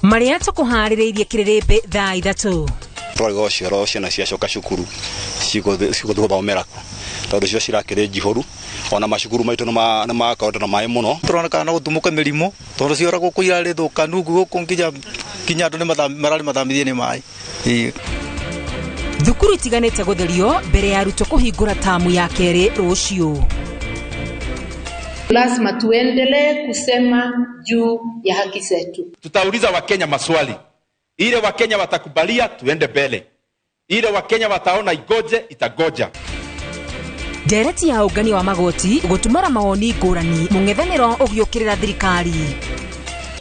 Marĩa tũkũharĩrĩirie kĩrĩrĩmbĩ thaa 3. Twarĩ gũcioro ciana ciacoka cukuru cigũthiĩ gũthomera kũ, tondũ cio cirakĩrĩ njihũru, ona macukuru maitũ nĩ makoretwo na maĩ mũno. Tũronekana no gũtumũka mĩrimũ tondũ ciora gũkũ irarĩ thũkanu gũkũ nginya andũ nĩ mararĩ mathambithie nĩ maĩ. Thukuru itiganĩte gũtherio mbere ya arutwo kũhingũra tamu ya kerĩ rũciũ. Lazima tuendelee kusema juu ya haki zetu. Tutauliza Wakenya maswali. Ile Wakenya watakubalia tuende mbele. Ile Wakenya wataona igoje itagoja. Ndereti ya ũngania wa magoti gũtumũra mawoni ngũrani mũng'ethanĩro ũgĩũkĩrĩra thirikari.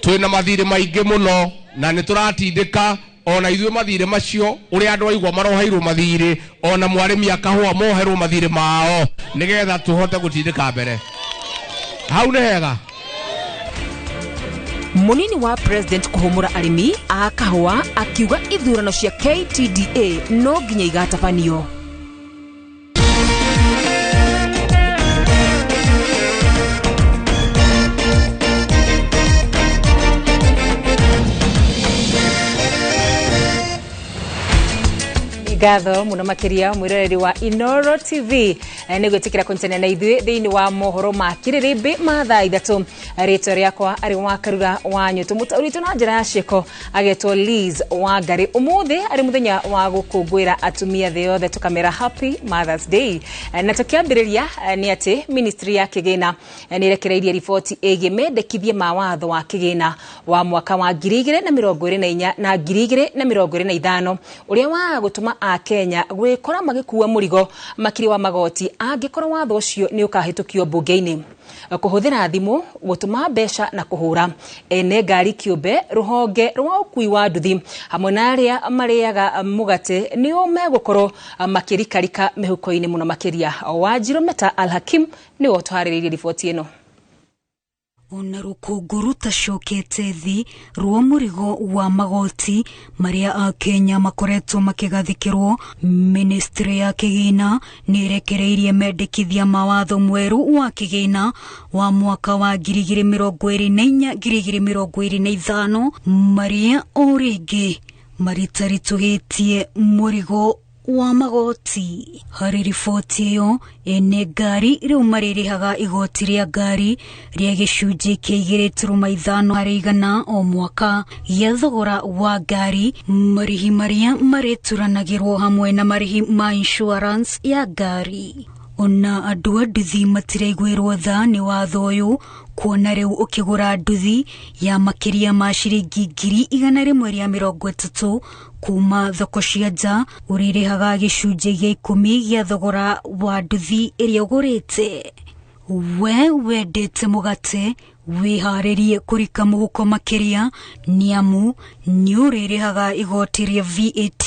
Twĩna mathirĩ maingĩ mũno na nĩ tũratindĩka ona ithuĩ mathirĩ macio ũrĩa andũ aigua maroheirwo mathirĩ ona mwarĩmi akahũa moherwo mathirĩ mao nĩgetha tũhote gũtindĩka mbere. Hau nĩ hega. Munini wa president kũhũmũra arĩmi a kahũa akiuga ithurano cia KTDA no nginya igatabanio. Ngatho muno makiria mwiroreri wa Inooro TV nĩ gwĩtĩkĩra kũnyitanĩra na ithuĩ thĩinĩ wa mohoro ma kĩrĩrĩmbĩ ma thaa 3. Rĩtwa rĩakwa arĩ wa Karura wa Nyũtũ, mũtaũri witũ na njĩra ya ciĩko agetwo Liz Wangari. Ũmũthĩ arĩ mũthenya wa gũkũngũĩra atumia thĩ yothe, tũkamera Happy Mother's Day. Na tũkĩambĩrĩria nĩ atĩ ministry ya kĩgĩna nĩ ĩrekereirie riboti ĩgiĩ mendekithie ma watho wa kĩgĩna wa mwaka wa ngiri igĩrĩ na mĩrongo ĩrĩ na inya na ngiri igĩrĩ na mĩrongo ĩrĩ na ithano, ũrĩa wa gũtũma a Kenya gwĩkora magĩkua mũrigo makĩria wa magoti angĩkorwo watho ũcio nĩ ũkahĩtũkio mbunge-inĩ. Kũhũthĩra thimũ gũtũma mbeca na kũhũra ene ngari kĩũmbe, rũhonge rwa ũkui wa nduthi hamwe na arĩa marĩaga mũgate nĩo megũkorwo makĩrikarika mĩhuko-inĩ mũno makĩria. Wanjirũ Meta Al-Hakim nĩwe ũtũharĩrĩirie riboti ĩno. Ona rũkũngũ rũtacokete thĩ rwa mũrigo wa magoti marĩa Akenya makoretwo makĩgathĩkĩrwo, ministry ya kĩgĩna nĩ ĩrekereirie mendekithia ma watho mwerũ wa kĩgĩna wa mwaka wa ngiri igĩrĩ mĩrongo ĩrĩ na inya ngiri igĩrĩ mĩrongo ĩrĩ na ithano, marĩa o rĩngĩ maritaritũhĩtie mũrigo wa magoti. Harĩ riboti ĩyo, ene ngari rĩu marĩrĩhaga igoti rĩa ngari rĩa gĩcunjĩ kĩa igĩrĩ turuma ithano harĩ igana o mwaka gĩa thogora wa ngari, marĩhi marĩa marĩturanagĩrwo hamwe na marĩhi ma insurance ya ngari. Ona andũ a nduthi matiraiguĩrwo tha nĩ watho ũyũ, kuona rĩu ũkĩgũra nduthi ya makĩria ma ciringi ngiri igana rĩmwe rĩa mĩrongo ĩtatũ kuma thoko cia nja, ũrĩrĩhaga gĩcunjĩ gĩa ikũmi gĩa thogora wa nduthi ĩrĩa ũgũrĩte. We wendete mũgate, wĩharĩrie kũrika mũhuko makĩria, nĩamu nĩũrĩrĩhaga igoti rĩa VAT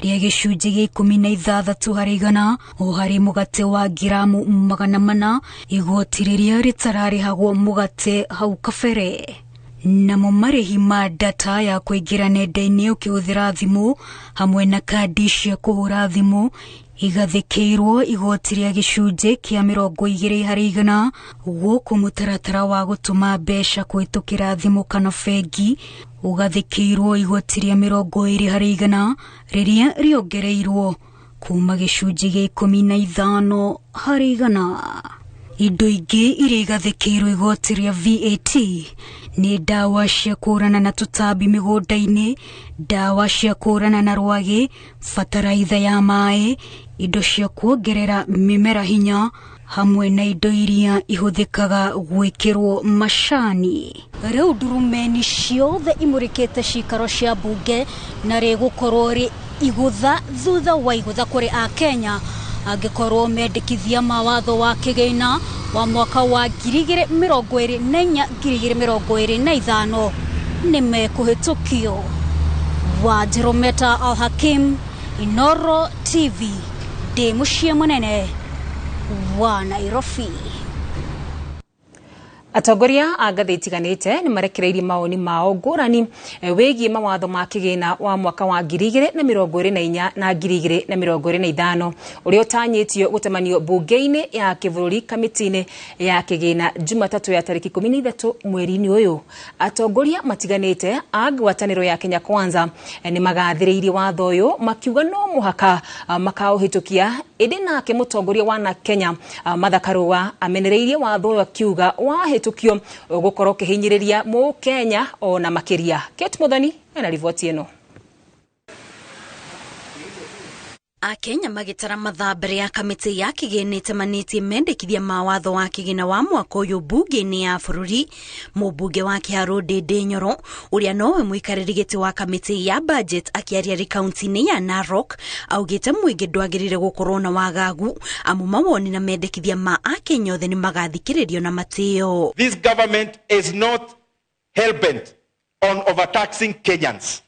rĩa gĩcunjĩ gĩa ikũmi na ithathatũ harĩ igana o harĩ mũgate wa ngiramu magana mana, igoti rĩrĩa rĩtararĩhagwo mũgate hau kabere. Namo marĩhi ma data ya kũingĩra nenda-inĩ ũkĩhũthĩra thimũ hamwe na kandi cia kũhũra thimũ igathĩkĩirwo igoti rĩa gĩcunjĩ kĩa mĩrongo igĩrĩ harĩ igana, gũkũ mũtaratara wa gũtũma mbeca kũhĩtũkĩra thimũ kana bengi ũgathĩkĩirwo igoti rĩa mĩrongo ĩrĩ harĩ igana rĩrĩa rĩongereirwo kuma gĩcunjĩ gĩa ikũmi na ithano harĩ igana. Indo ingĩ iria igathĩkĩirwo igoti rĩa VAT nĩ ndawa cia kũhũrana na tũtambi mĩgũnda-inĩ, ndawa cia kũhũrana na rwagĩ, bataraitha ya maĩ, indo cia kuongerera mĩmera hinya, hamwe na indo iria ihũthĩkaga gwĩkĩrwo macani. Rĩu ndurumeni ciothe imũrĩkĩte cikaro cia mbunge na rĩgũkorwo rĩ igũtha thutha wa igũtha kũrĩ Akenya angĩkorwo mendekithia ma watho wa kĩgĩna wa mwaka wa ngiri igĩrĩ mĩrongo ĩrĩ na inya ngiri igĩrĩ mĩrongo ĩrĩ na ithano nĩ mekũhĩtũkio. Wanjirũ Meta Al-Hakim, Inooro TV, ndĩ mũciĩ mũnene wa Nairobi. Atongoria a ngathĩ itiganĩte nĩ marekereirie mawoni mao ngũrani wĩgiĩ mawatho ma kĩgĩna wa mwaka wa 2024 na 2025 ũrĩa ũtanyĩtio gũtemanio mbunge-inĩ ya kĩbũrũri kamĩtĩ-inĩ ya kĩgĩna Jumatatũ ya tarĩki 13 mweri-inĩ ũyũ. Atongoria matiganĩte a ngwatanĩro ya Kenya Kwanza nĩ magathĩrĩirie watho ũyũ makiuga no mũhaka makaũhĩtũkia, ĩndĩ nake mũtongoria wa na Kenya Martha Karua amenereirie watho ũyũ akiuga wahĩtũkio ũgũkorwo ũkĩhinyĩrĩria mũkenya ona makĩria. Kate Muthoni ena riboti ĩno. Akenya magĩtara mathaa mbere ya kamĩtĩ ya kĩgĩna ĩtemanĩtie mendekithia ma watho wa kĩgĩna wa mwaka ũyũ mbunge-inĩ ya bũrũri. Mũmbunge wa Kĩharũ Ndĩndĩ Nyoro ũrĩa nowe mũikarĩri gĩtĩ wa kamĩtĩ ya budget akĩaria rĩ kaunti-inĩ ya Narok augĩte mũingĩ ndwagĩrĩire gũkorwo na wagagu amu mawoni na mendekithia ma Akenya othe nĩ magathikĩrĩrio na matĩo. This government is not hell-bent on overtaxing Kenyans.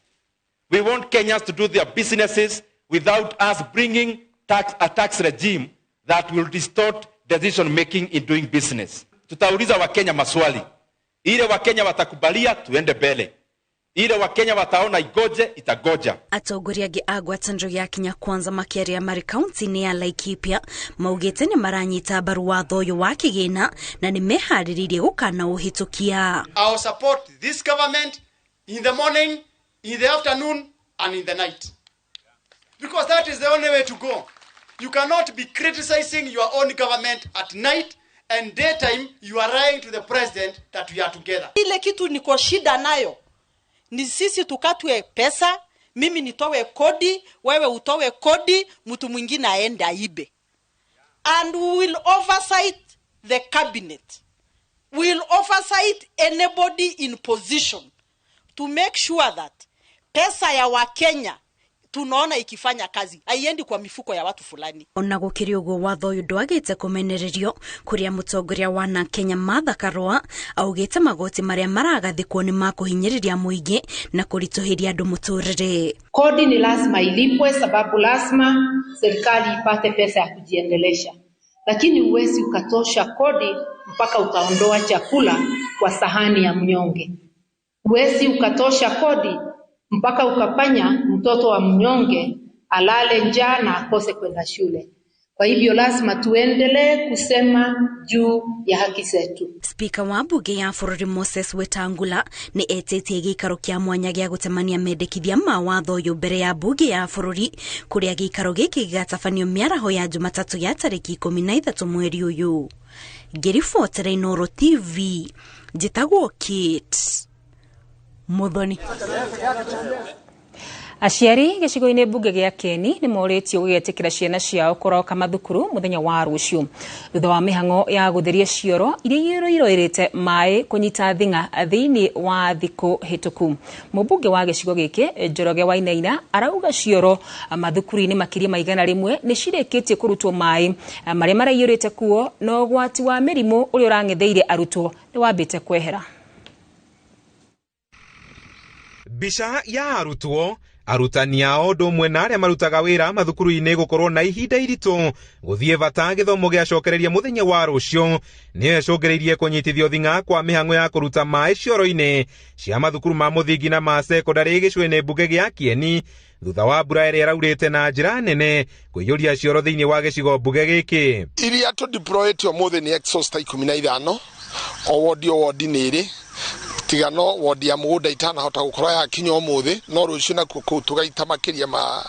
We want Kenyans to do their businesses without us bringing a tax regime that will distort decision making in doing business. Tutauliza Wakenya maswali. Ile Wakenya watakubalia tuende mbele. Ile Wakenya wataona igoje itagoja. Atongoria angĩ a ngwatanĩro ya Kenya Kwanza makĩaria marĩ kaunti-inĩ ya Laikipia maugĩte nĩ maranyita mbaru watho ũyũ wa kĩgĩna na nĩ meharĩrĩirie gũkana ũhĩtũkia. I will support this government in the morning, in the afternoon and in the night. Because that is the only way to go. You cannot be criticizing your own government at night and daytime you are lying to the president that we are together. Ile kitu niko shida nayo ni sisi tukatwe pesa, mimi nitowe kodi, wewe utowe kodi, mtu mwingine aende aibe. And we will oversight the cabinet. We will oversight anybody in position to make sure that pesa ya Wakenya tunaona ikifanya kazi haiendi kwa mifuko ya watu fulani. Ona gukiri uguo watho uyu ndwagite kumenererio kuria mutongoria wa na Kenya Martha Karua augite magoti maria maragathikwo ni makuhinyiriria muingi na kurituhiria andu muturire. Kodi ni lazima ilipwe sababu lazima serikali ipate pesa ya kujiendelesha, lakini huwezi ukatosha kodi mpaka ukaondoa chakula kwa sahani ya mnyonge. Huwezi ukatosha kodi mpaka ukafanya mtoto wa mnyonge alale njaa na akose kwenda shule. Kwa hivyo lazima tuendelee kusema juu ya haki zetu. Spika wa bunge ya bũrũri Moses Wetangula nĩ etĩtie gĩikaro kĩa mwanya gĩa gũtemania mendekithia ma watho ũyũ mbere ya bunge ya bũrũri kũrĩa gĩikaro gĩkĩ gĩgatabanio mĩaraho ya Jumatatũ ya tarĩki 13 mweri ũyũ. Ngĩribotera Inooro TV, njĩtagwo Kate Muthoni. Aciari gĩcigo-inĩ mbunge gĩa Keni nĩ morĩtio gũgetĩkĩra ciana ciao kũroka mathukuru mũthenya wa rũciũ thutha wa mĩhang'o ya gũtheria cioro iria iroirĩte maĩ kũnyita thing'a thĩinĩ wa thikũ hĩtũku. Mũmbunge wa gĩcigo gĩkĩ Njoroge Wainaina arauga cioro mathukuru-inĩ makĩria ma 100 nĩ cirĩkĩtie kũrutwo maĩ marĩa maraiyũrĩte kuo na ũgwati wa mĩrimũ ũrĩa ũrang'etheire arutwo nĩ wambĩte kwehera. Mbica ya arutwo arutani ao ũndũ ũmwe na arĩa marutaga wĩra mathukuru-inĩ gũkorwo na ihinda iritũ gũthiĩ bata gĩthomo gĩacokereria mũthenya wa rũciũ nĩyo ĩcũngĩrĩirie kũnyitithio thing'a kwa mĩhang'o ya kũruta maĩ cioro-inĩ cia mathukuru ma mũthingi na ma sekondarĩ gĩcigo-inĩ mbunge gĩa Kieni thutha wa mbura ĩrĩa ĩraurĩte na njĩra nene kũiyũria cioro thĩinĩ wa gĩcigo mbunge gĩkĩ. Iria tũdeployĩte ũmũthĩ nĩ exhauster 15 o wodi o wodi nĩ ĩrĩ tigano wodi ya mũgũnda itanahota gũkorwo yakinya ũmũthĩ no rũciũ nakuo kũu tũgaita makĩria ma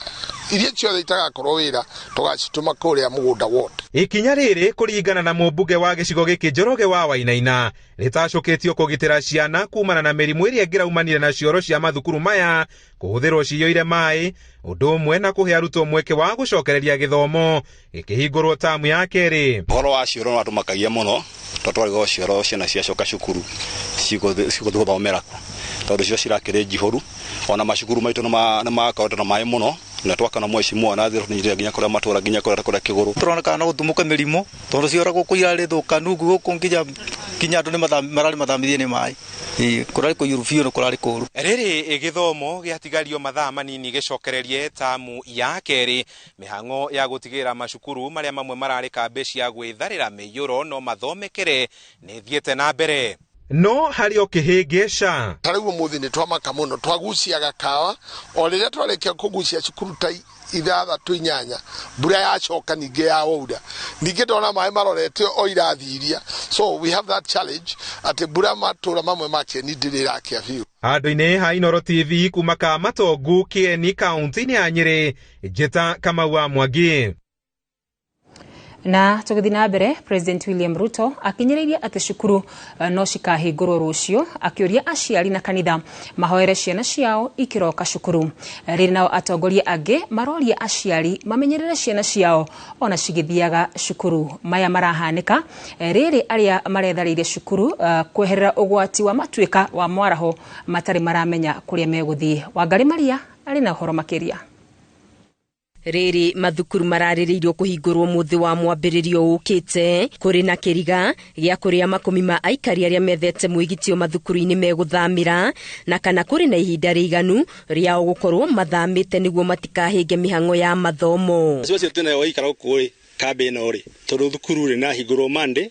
iria ciothe itagakorwo wĩra tũgacitũma kũrĩa mũgũnda ward. Ikinya rĩrĩ kũringana na mũmbunge wa gĩcigo gĩkĩ Njoroge wa Wainaina rĩtacũkĩtio kũgitĩra ciana kumana na mĩrimũ ĩrĩa ĩngĩraumanire na cioro cia mathukuru maya kũhũthĩrwo ciyũire maĩ ũndũ ũmwe na kũhe arutwo mweke wa gũcokereria gĩthomo gĩkĩhingũrwo tamu ya kerĩ. Ũhoro wa cioro nĩ watũmakagia mũno tondũ twarigwo cioro ciana ciacoka cukuru cigũthiĩ gũthomera kũ tondũ cio cirakĩrĩ njihũru. Ona macukuru maitũ nĩ makoretwo na maĩ mũno na twakana mheshimiwa na thĩ tũnyitĩte nginya kũrĩa matũra nginya kũrĩa kĩgũrũ. Tũrona kana no gũtumũke mĩrimũ tondũ ciora gũkũ irarĩ thũkanu gũkũ nginya andũ nĩ mararĩ mathamithie nĩ maĩ. Kũrarĩ kũiyũru biũ na kũrarĩ kũũru. Rĩrĩ gĩthomo gĩatigario mathaa manini gĩcokererie tamu ya kerĩ, mĩhang'o ya gũtigĩrĩra macukuru marĩa mamwe mararĩ kambĩ cia gwĩtharĩra mĩiyũro no mathomekere nĩ ĩthiĩte na mbere. No harĩ o kĩhĩngĩca. Ta rĩu ũmũthĩ nĩ twamaka mũno, twaguciaga kawa o rĩrĩa twarĩkia kũgucia cukuru ta 6 8, mbura yacoka ningĩ ya waura, ningĩ ndona maĩ marorete o irathi iria. So we have that challenge atĩ mbura matũra mamwe ma Kieni ndĩrĩ ĩrakĩa biũ. Handũ-inĩ ha Inooro TV kuma Kamatongu, Kieni, kaunti-inĩ ya Nyĩrĩ, Njĩta Kamau wa Mwangi. Na tũgĩthiĩ na mbere, President William Ruto akinyĩrĩirie atĩ cukuru no cikahingũrwo rũciũ, akĩũria aciari na kanitha mahoere ciana ciao ikĩroka cukuru. Rĩrĩ nao atongoria angĩ maroria aciari mamenyerere ciana ciao ona cigĩthiaga cukuru. Maya marahanĩka rĩrĩ arĩa maretharĩire cukuru kweherera ũgwati wa matuĩka wa mwaraho matarĩ maramenya kũrĩa megũthiĩ. Wangarĩ Maria arĩ na ũhoro makĩria. Rĩrĩ mathukuru mararĩrĩirio kũhingũrwo mũthĩ wa mwambĩrĩrio ũkĩte kũrĩ na kĩriga gĩa kũrĩa makũmi ma aikari arĩa methete mwĩgitio mathukuru-inĩ megũthamĩra na kana kũrĩ na ihinda rĩiganu rĩao gũkorwo mathamĩte nĩguo matikahĩnge mĩhang'o ya mathomo. Acio twĩnayo waikara gũkũ rĩ kambĩ ĩno rĩ tondũ thukuru rĩ na hingũrwo Monday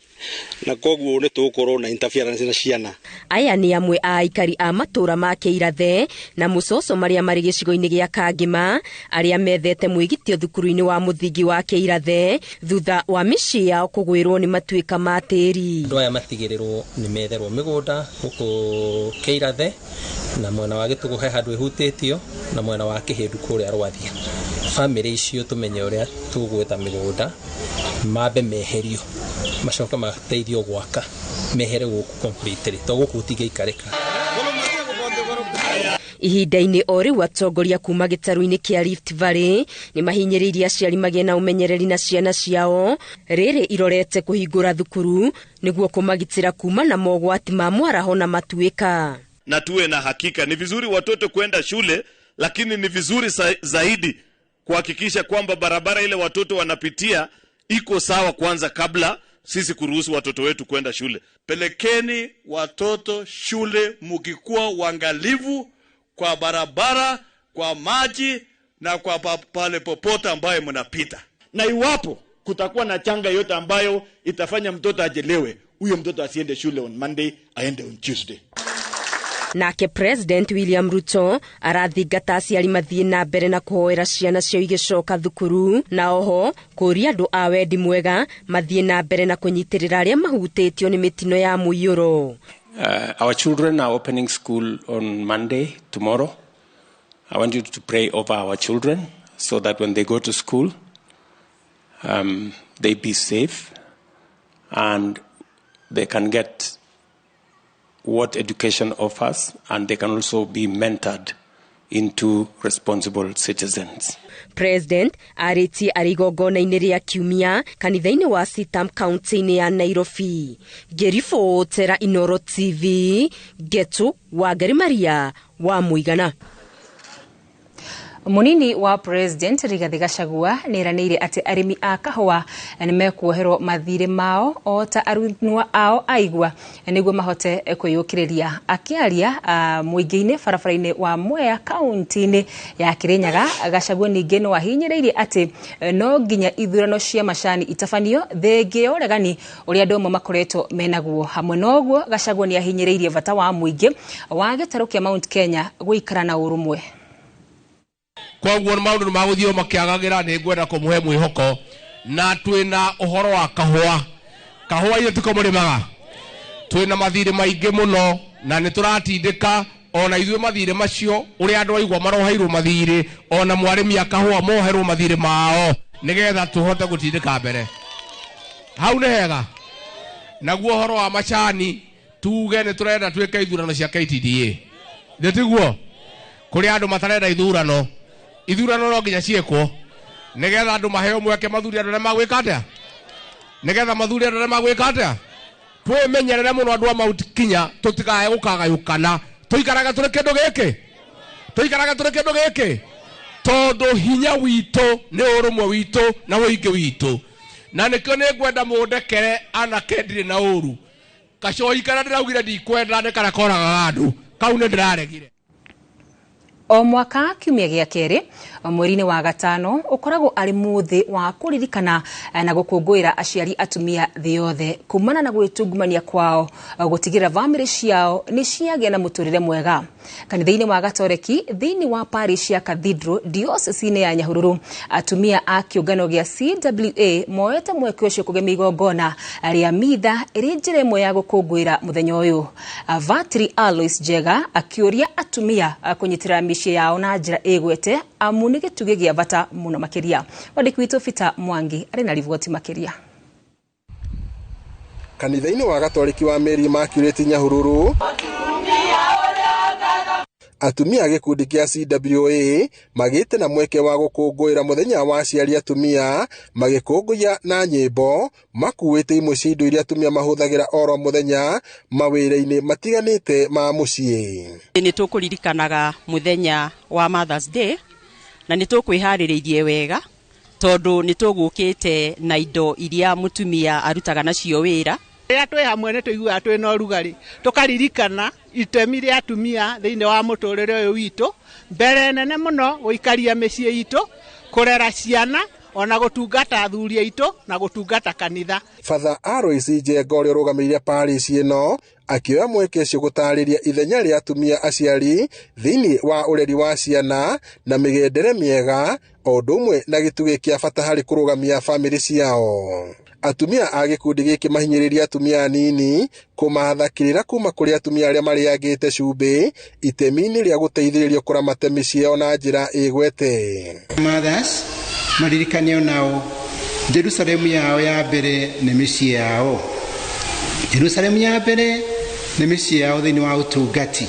na koguo nĩ tũgũkorwo na interference na ciana. Aya nĩ amwe a aikari a matũra ma Kĩirathe na Mũcoco marĩa marĩ gĩcigo-inĩ gĩa Kangĩma arĩa methete mwĩgitio thukuru-inĩ wa mũthingi wa Kĩirathe thutha wa mĩciĩ yao kũgwĩrwo nĩ matuĩka ma tĩri. Andũ aya matigĩrĩrwo nĩ metherwo mĩgũnda gũkũ Kĩirathe na mwena wa Gĩtũgũ he handũ ĩhutĩtio na mwena wa Kĩhĩndu kũrĩa Rwathia. Bamĩrĩ icio tũmenye ũrĩa tũgwetha mĩgũnda mambe meherio macoke mateithio gwaka mehere gũkũ completely to gũkũ gũtingĩikarĩka. Ihinda-inĩ o rĩu atongoria kuma gĩtarũ-inĩ kĩa Rift Valley nĩ mahinyĩrĩirie aciari magĩe na ũmenyereri na ciana ciao rĩrĩ irorete kũhingũra thukuru nĩguo kũmagitĩra kuma na mogwati ma mwaraho na matuĩka. Na tuwe na hakika ni vizuri watoto kwenda shule, lakini ni vizuri zaidi kuhakikisha kwamba barabara ile watoto wanapitia iko sawa kwanza kabla sisi kuruhusu watoto wetu kwenda shule. Pelekeni watoto shule mukikuwa uangalivu kwa barabara, kwa maji na kwa pale popote ambayo mnapita. Na iwapo kutakuwa na changa yote ambayo itafanya mtoto ajelewe, huyo mtoto asiende shule on Monday, aende on Tuesday. Nake President William Ruto arathingata aciari mathiĩ na mbere na kũhoera ciana ciao igĩcoka thukuru na oho kũria andũ a wendi mwega mathiĩ na mbere na kũnyitĩrĩra arĩa mahutĩtio nĩ mĩtino ya mũiyũro. Our children are opening school on Monday, tomorrow. I want you to pray over our children so that when they go to school, they be safe and they can get what education offers, and they can also be mentored into responsible citizens. President arĩtie arĩ igongona-inĩ rĩa kiumia kanitha-inĩ wa Sitam kaunti-inĩ ya Nairobi. Ngĩribotera Inooro TV, Getu Wangari Maria wa Mũigana. Munini wa President Rigathi Gachagua nĩeranĩire atĩ arĩmi a kahũa nĩmekuoherwo mathirĩ mao o ta arunua ao aigua nĩguo mahote kwĩyũkĩrĩria. Akĩaria mũingĩ-inĩ barabara-inĩ wa Mwea kaunti-inĩ ya Kirinyaga, Gachagua ningĩ no ahinyĩrĩirie atĩ no nginya ithurano cia macani itabanio thengĩ ya ũregani ũrĩa andũ amwe makoretwo menaguo. Hamwe na ũguo, Gachagua nĩ ahinyĩrĩirie bata wa mũingĩ wa gĩtarũ kĩa Mount Kenya gũikara na ũrũmwe. Koguo maũndũ nĩ magũthiĩ makĩagagĩra, nĩ ngwenda kũmũhe mwĩhoko na twĩna ũhoro wa kahũa. Kahũa ithuĩ tiko mũrĩmaga, twĩna mathirĩ maingĩ mũno na nĩ tũratindĩka ona ithuĩ mathirĩ macio ũrĩa andũ aigua maroheirwo mathirĩ, ona mwarĩmi a kahũa moherwo mathirĩ mao nĩgetha tũhote gũtindĩka mbere. Hau nĩ hega. Naguo ũhoro wa macani tuge nĩ tũrenda twĩke ithurano cia KTDA, nĩ tiguo? Kũrĩ andũ matarenda ithurano, ithurano no nginya ciĩkwo nĩgetha andũ maheo mweke mathure andũ arĩa magwĩka atĩa, nĩgetha mathure andũ arĩa magwĩka atĩa. Twĩmenyerere mũno andũ a Mount Kenya, tũtikae gũkagayũkana, tũikarage tũrĩ kĩndũ gĩkĩ, Tũikarage tũrĩ kĩndũ gĩkĩ tondũ hinya witũ nĩ ũrũmwe witũ na ũingĩ witũ. Na nĩkĩo nĩ ngwenda mũndekere anake ndirĩ na ũru. Gacoi karĩa ndĩraugire ndikwenda nĩ karĩa koragaga andũ, kau nĩ ndĩraregire. O mwaka kiumia gĩa kerĩ mweri-inĩ wa gatano ũkoragwo arĩ mũthĩ wa kũririkana na gũkũngũĩra aciari atumia thĩ yothe kumana na gwĩtungumania kwao gũtigĩrĩra bamĩrĩ ciao nĩ ciagĩa na mũtũrĩre mwega. Kanitha-inĩ wa Gatoreki thĩinĩ wa parish ya Cathedral diocese-inĩ ya Nyahururu atumia a kĩũngano gĩa CWA moete mweke ũcio kũgemia igongona rĩa mitha ĩrĩ njĩra ĩmwe ya gũkũngũĩra mũthenya ũyũ. Vatri Alois Njega akĩũria atumia kũnyitĩrĩra mĩciĩ yao na njĩra ĩgwete amu nĩ gĩtugĩ gĩa bata mũno makĩria. Mwandĩki witũ Peter Mwangi arĩ na riboti makĩria. Kanitha-inĩ wa Gatoreki wa Mary Immaculate Nyahururu atumia a gĩkundi kĩa CWA magĩte na mweke wa gũkũngũĩra mũthenya wa aciari atumia magĩkũngũiya na nyĩmbo makuĩte imwe cia indo iria atumia mahũthagĩra oro mũthenya mawĩra-inĩ matiganĩte ma mũciĩ. Nĩ tũkũririkanaga mũthenya wa Mother's Day na nĩ tũkwĩharĩrĩirie wega tondũ nĩ tũgũkĩte na indo iria mũtumia arutaga nacio wĩra. Rĩrĩa twĩ hamwe nĩ tũiguaga twĩ na ũrugarĩ tũkaririkana itemi rĩa atumia thĩinĩ wa mũtũrĩre ũyũ witũ, mbere nene mũno gũikaria mĩciĩ itũ, kũrera ciana ona gũtungata athuri aitũ na gũtungata kanitha. Father Alois Njenga ũrĩa ũrũgamĩrĩire parish ĩno akĩoya mweke ũcio gũtarĩria ithenya rĩa atumia aciari thĩinĩ wa ũreri wa ciana na mĩgendere mĩega o ũndũ ũmwe na gĩtugĩ kĩa bata harĩ kũrũgamia bamĩrĩ ciao. Atumia a gĩkundi gĩkĩ mahinyĩrĩria atumia anini kũmatha kĩrĩra kuma kũrĩ atumia arĩa marĩangĩte cumbĩ itemi-inĩ rĩa gũteithĩrĩrio kũramata mĩciĩ yao na njĩra ĩgwete. Mothers maririkane onao Jerusalemu yao ya mbere nĩ mĩciĩ yao. Jerusalemu ya mbere nĩ mĩciĩ yao thĩinĩ wa ũtungati,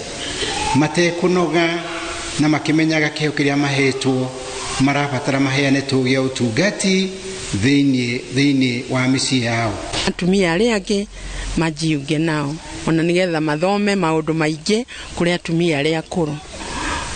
matekũnoga na makĩmenyaga kĩheo kĩrĩa mahetwo marabatara maheane tũgĩa ũtungati thĩinĩ wa mĩciĩ yao. Atumia arĩa angĩ majiunge nao ona nĩgetha mathome maũndũ maingĩ kũrĩ atumia arĩa akũrũ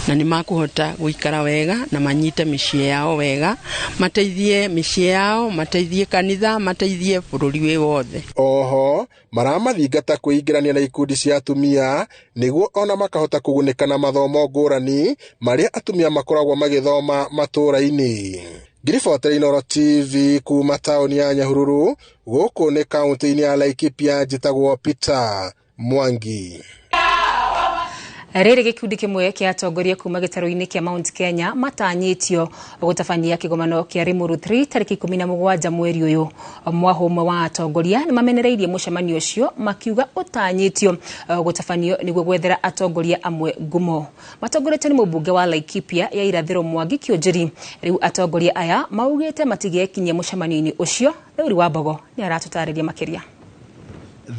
na nĩ makũhota gũikara wega na manyite mĩciĩ yao wega, mateithie mĩciĩ yao, mateithie kanitha, mateithie bũrũri wĩ wothe. Oho maramathingata kwĩingĩrania na ikundi cia atumia nĩguo ona makahota kũgunĩka na mathomo ngũrani marĩa atumia makoragwo magĩthoma matũũra-inĩ. Ngiribotera Inooro TV kuma taũni ya Nyahururu gũkũ nĩ kaũntĩ-inĩ ya Laikipia, njĩtagwo Peter Mwangi. Rĩrĩ gĩkundi kĩmwe kĩa atongoria kuma gĩtarũ-inĩ kĩa Mount Kenya matanyĩtio gũtabania kĩgomano kĩa Limuru 3 tarĩki 17 mweri ũyũ. Mwahũ ũmwe wa atongoria nĩ mamenereirie mũcemanio ũcio makiuga ũtanyĩtio gũtabanio nĩguo gwethera atongoria amwe ngumo. Matongoretio nĩ mũmbunge wa Laikipia ya irathĩro Mwangi Kĩũnjĩri. Rĩu atongoria aya maugĩte matigekinyia mũcemanio-inĩ ũcio. Daudi Wambogo nĩ aratũtarĩria makĩria.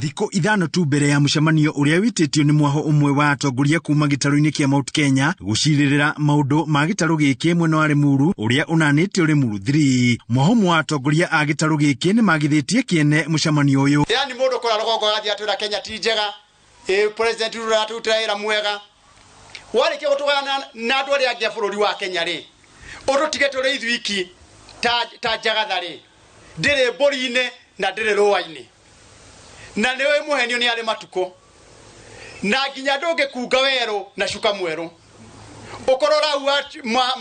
Thikũ 5 tu mbere ya mũcemanio ũrĩa wĩtĩtio nĩ mwaho ũmwe wa atongoria kuma gĩtarũ-inĩ kĩa Mount Kenya gũcirĩrĩra maũndũ ma gĩtarũ gĩkĩ mwena wa Limuru ũrĩa ũnanĩtio Limuru 3. Mwaho ũmwe wa atongoria a gĩtarũ gĩkĩ nĩ magithĩtie kĩene mũcemanio ũyũ. Yani mũndũ kũrĩa rũgongo agathiĩ atwĩra Kenya ti njega, president Ruto aratũrutĩra wĩra mwega. Warĩkia gũtũgana na andũ arĩa angĩ a bũrũri wa Kenya rĩ, ũtũtige tũrĩ ithuiki ta njagatha rĩ, ndĩrĩ mbũri-inĩ na ndĩrĩ rũa-inĩ. Na nĩ ũĩ mũhenio nĩ arĩ matukũ na nginya ndũngĩkunga werũ na cuka mwerũ ũkorwo ũraua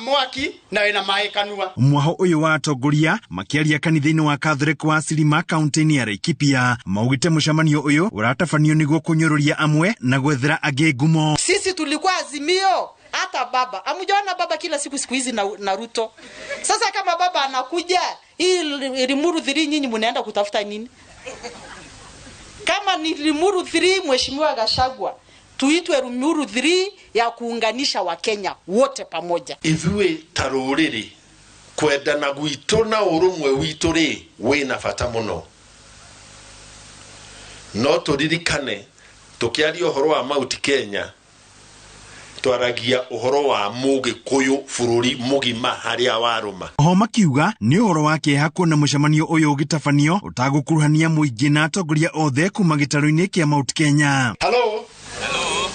mwaki na wĩna maĩ kanua. Mwaho ũyũ wa atongoria makĩaria kanitha-inĩ wa Catholic wa Silima kaunti-inĩ ya Laikipia maugĩte mũcemanio ũyũ ũratabanio nĩguo kũnyũrũria amwe na gwethera angĩ ngumo. Sisi tulikuwa Azimio, hata baba amujaona baba kila siku siku hizi na Ruto. Sasa kama baba anakuja hii Limuru 3 nyinyi mnaenda kutafuta nini? Kama ni Limuru 3 Mheshimiwa Gachagua, tuitwe Limuru 3 ya kuunganisha Wakenya wote pamoja. Ithuĩ ta rũrĩrĩ kwendana gwitũ na ũrũmwe witũ rĩ wĩna bata mũno. No tũririkane tũkĩaria ũhoro wa Mount Kenya twaragia ũhoro wa Mũgĩkũyũ bũrũri mũgima harĩa warũma. Oho makiuga nĩ ũhoro wa kĩeha kuona mũcemanio ũyũ ũgĩtabanio ũtagũkuruhania mũingĩ na atongoria othe kuma gĩtarũ-inĩ kĩa Mount Kenya. Hello. Hello.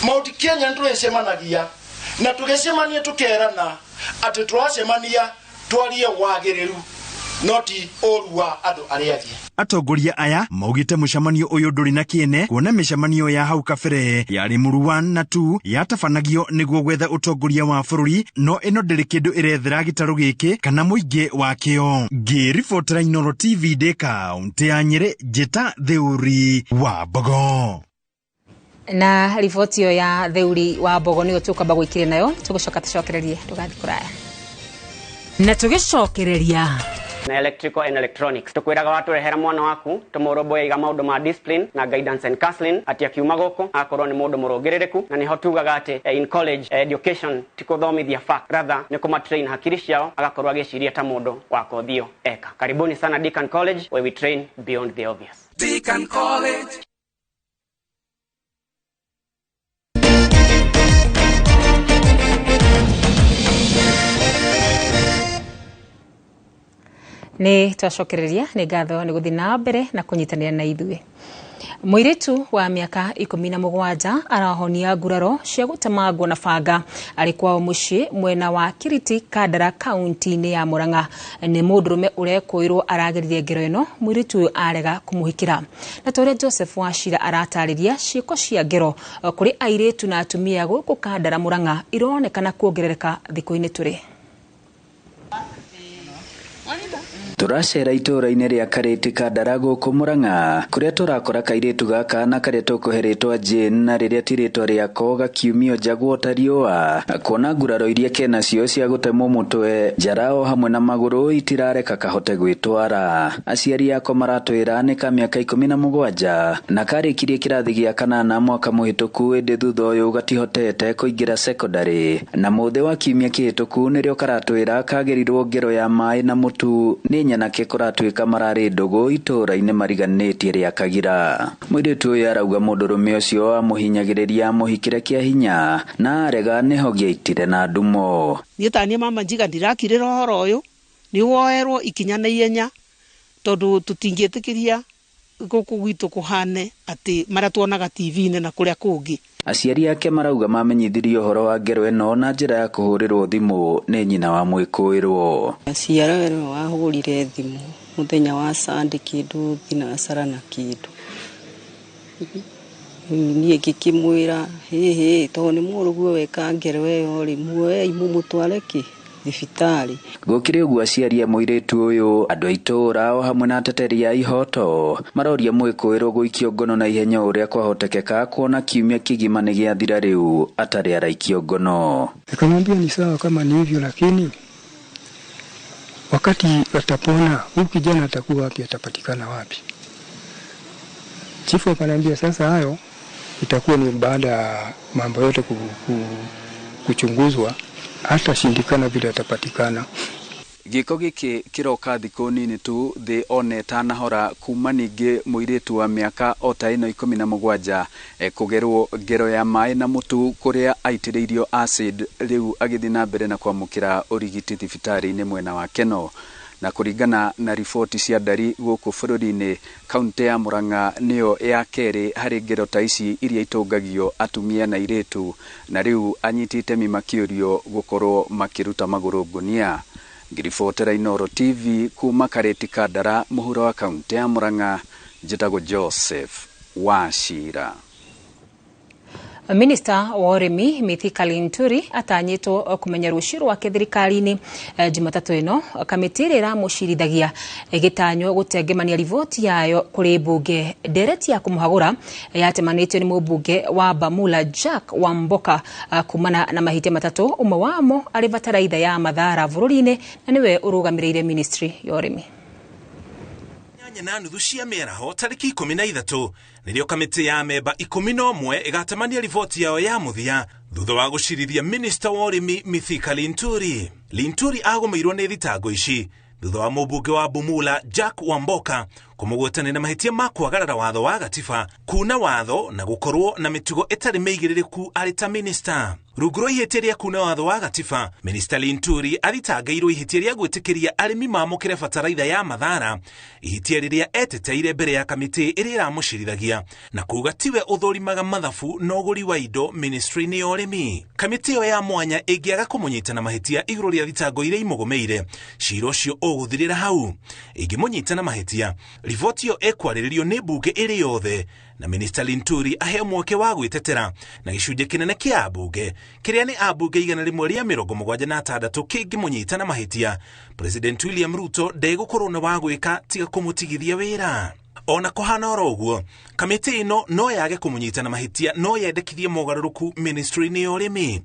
Mount Kenya ndũrecemanagia Na tũgĩcemania tũkerana atĩ tũracemania twarie wagĩrĩru no ti ũru wa andũ arĩa angĩ. Atongoria aya maugĩte mũcemanio ũyũ ndũrĩ na kĩene kuona mĩcemanio ya hau kabere ya Limuru 1 na 2 yatabanagio nĩguo gwetha ũtongoria wa bũrũri, no ĩno ndĩrĩ kĩndũ ĩrethera gĩtarũ gĩkĩ kana mũingĩ wakĩo. Ngĩribotera Inooro TV ndĩ kaũntĩ ya Nyĩrĩ, Njĩta Theuri wa Mbogo. Na riboti ĩyo ya Theuri wa Mbogo nĩyo tũkwamba gwĩkĩria nayo, tũgũcoka tũcokererie, ndũgathiĩ kũraya. Na tũgĩcokereria na electrical and electronics tukwiraga watũrehera mwana waku tũmũrũmbũyagia maũndũ ma discipline na guidance and counseling atĩ akiuma gũkũ akorwo nĩ mũndũ mũrũngĩrĩrĩku, na nĩho tugaga atĩ in college education ti kũthomithia fact, rather nĩ kũmatrain hakiri ciao agakorwo agĩciria ta mũndũ wa kothio eka. Karibuni sana Deacon College, where we train beyond the obvious. Deacon College. Nĩ twacokereria, nĩ ngatho nĩ gũthiĩ na mbere na kũnyitanĩra na ithuĩ. Mũirĩtu wa mĩaka 17 arahonia nguraro cia gũtemangwo na banga arĩ kwao mũciĩ mwena wa Kiriti Kandara kaunti-inĩ ya Murang'a. Nĩ mũndũrũme ũrekũĩrwo arageririe ngero ĩno, mũirĩtu ũyũ arega kũmũhikĩra. Na ta ũrĩa Joseph Wachira aratarĩria, ciĩko cia ngero kũrĩ airĩtu na atumia gũkũ Kandara Murang'a ironekana kuongerereka thikũ-inĩ tũrĩ. Tũracera itũũra-inĩ rĩa Karĩti Kandara gũkũ Murang'a kũrĩa tũrakora kairĩtu gaka na karĩa tũkũhe rĩtwa Jane na rĩrĩa ti rĩtwa rĩako gakiumio njagwo ta riũa, kuona nguraro iria kenacio cia gũtemwo mũtwe, njara o hamwe na magũrũ itirareka kahote gwĩtwara. Aciari ako maratwĩra nĩ ka mĩaka 17 na karĩkirie kĩrathi gĩa kanana mwaka mũhĩtũku, ĩndĩ thutha ũyũ gatihotete kũingĩra secondary, na mũthĩ wa kiumia kĩhĩtũku nĩrĩo karatwĩra kagerirwo ngero ya maĩ na mũtu nĩ nyanake kũratuĩka mararĩ ndũgũ itũũra-inĩ mariganĩtie rĩa Kagira. Mũirĩtu ũyũ arauga mũndũrũme ũcio amũhinyagĩrĩria amũhikĩre kĩa hinya na arega nĩho gĩaitire na ndumo. Niĩ ta niĩ mama njiga ndirakirĩra ũhoro ũyũ, nĩ woerwo ikinya na ihenya tondũ tũtingĩtĩkĩria gũkũ gwitũ kũhane atĩ marĩa tuonaga TV-inĩ na kũrĩa kũngĩ. Aciari ake marauga mamenyithirio ũhoro wa ngero ĩno na njĩra ya kũhũrĩrwo thimũ nĩ nyina wa mwĩkũĩrwo. Aciara we nĩwe wahũrire thimũ mũthenya wa Sunday kĩndũ thinacara na kĩndũ. Rĩu niĩ ngĩkĩmwĩra hĩhĩ, tondũ nĩ mũrũguo weka ngero ĩyo rĩ, muoei mũmũtware kĩ thibitarĩ. Gũkĩrĩ ũguo aciari a mũirĩtu ũyũ, andũ a itũũra o hamwe na ateteri a ihoto maroria mwĩkũĩrwo gũikio ngono na ihenya ũrĩa kwahotekeka, kuona kiumia kĩgima nĩ gĩathira rĩu atarĩ araikio ngono. Nikamwambia ni sawa kama ni hivyo, lakini wakati watapona huyu kijana atakuwa wapi, atapatikana wapi? Chifu akaniambia sasa hayo itakuwa ni baada ya mambo yote kuchunguzwa, hata shindikana vile atapatikana. Gĩko gĩkĩ kĩroka thikũ nini tu thĩ one ĩtanahora kuma ningĩ mũirĩtu wa mĩaka o ta ĩno 17 kũgerwo ngero ya maĩ na mũtu kũrĩa aitĩrĩirio acid, rĩu agĩthiĩ na mbere na kwamũkĩra ũrigiti thibitarĩ-inĩ mwena wa Keno. Na kũringana na riboti cia ndari gũkũ bũrũri-inĩ, kaunti ya Murang'a nĩyo ya kerĩ harĩ ngero ta ici iria itũngagio atumia na airĩtu, na rĩu anyiti itemi makĩũrio gũkorwo makĩruta magũrũ ngũnia. Ngĩribotera Inooro TV kuma Karĩti Kandara mũhuro wa kaunti ya Murang'a, njĩtagwo Joseph Wachira. Minista wa ũrĩmi Mithika Linturi atanyĩtwo kũmenya rũciũ rwake thirikari-inĩ Jumatatũ ĩno, kamĩtĩ ĩrĩa ĩramũcirithagia ĩgĩtanywo gũtengemania riboti yayo kũrĩ mbunge. Ndereti ya kũmũhagũra yatemanĩtio nĩ mũmbunge wa Bamula Jack Wamboka kumana na mahĩtia matatũ, ũmwe wamo arĩ bataraitha ya mathara bũrũri-inĩ na nĩwe ũrũgamĩrĩire ministry ya ũrĩmi. 8:30 cia mĩaraho tarĩki 13 nĩrĩo kamĩtĩ ya memba 11 ĩgatemania riboti yao ya mũthia thutha wa gũcirithia minista wa ũrĩmi Mithika Linturi. Linturi agũmĩirwo nĩ thitango ici thutha wa mũmbunge wa Bumula Jack Wamboka Kũmũgwetania na mahĩtia ma kwagarara watho wa gatiba, kuna watho na gũkorwo na mĩtugo ĩtarĩ mĩigĩrĩrĩku arĩ ta minista. Rungu rwa ihĩtia rĩa kuna watho wa gatiba, Minista Linturi athitangĩirwo ihĩtia rĩa gwĩtĩkĩria arĩmi mamũkĩre bataraitha ya mathara, ihĩtia rĩrĩa eteteire mbere ya kamĩtĩ ĩrĩa ĩramũcirithagia na kuga tiwe ũthũrimaga mathabu na ũgũri wa indo ministry-inĩ ya ũrĩmi. Kamĩtĩ ĩyo ya mwanya ĩngĩaga kũmũnyita na mahĩtia igũrũ rĩa thitango iria imũgũmĩire, cira ũcio ũgũthirĩra hau. Ĩngĩmũnyita na mahĩtia, riboti ĩyo ĩkwarĩrĩrio nĩ mbunge ĩrĩ yothe na Minista Linturi aheo mweke wa gwĩtetera na gĩcunjĩ kĩnene kĩa ambunge kĩrĩa nĩ ambunge 176 kĩngĩmũnyita na mahĩtia. President William Ruto ndegũkorwo na wa gwĩka tiga kũmũtigithia wĩra. Ona kũhana oro ũguo, kamĩtĩ ĩno no yage kũmũnyita na mahĩtia no yendekithie mogarũrũku ministry-inĩ ya ũrĩmi.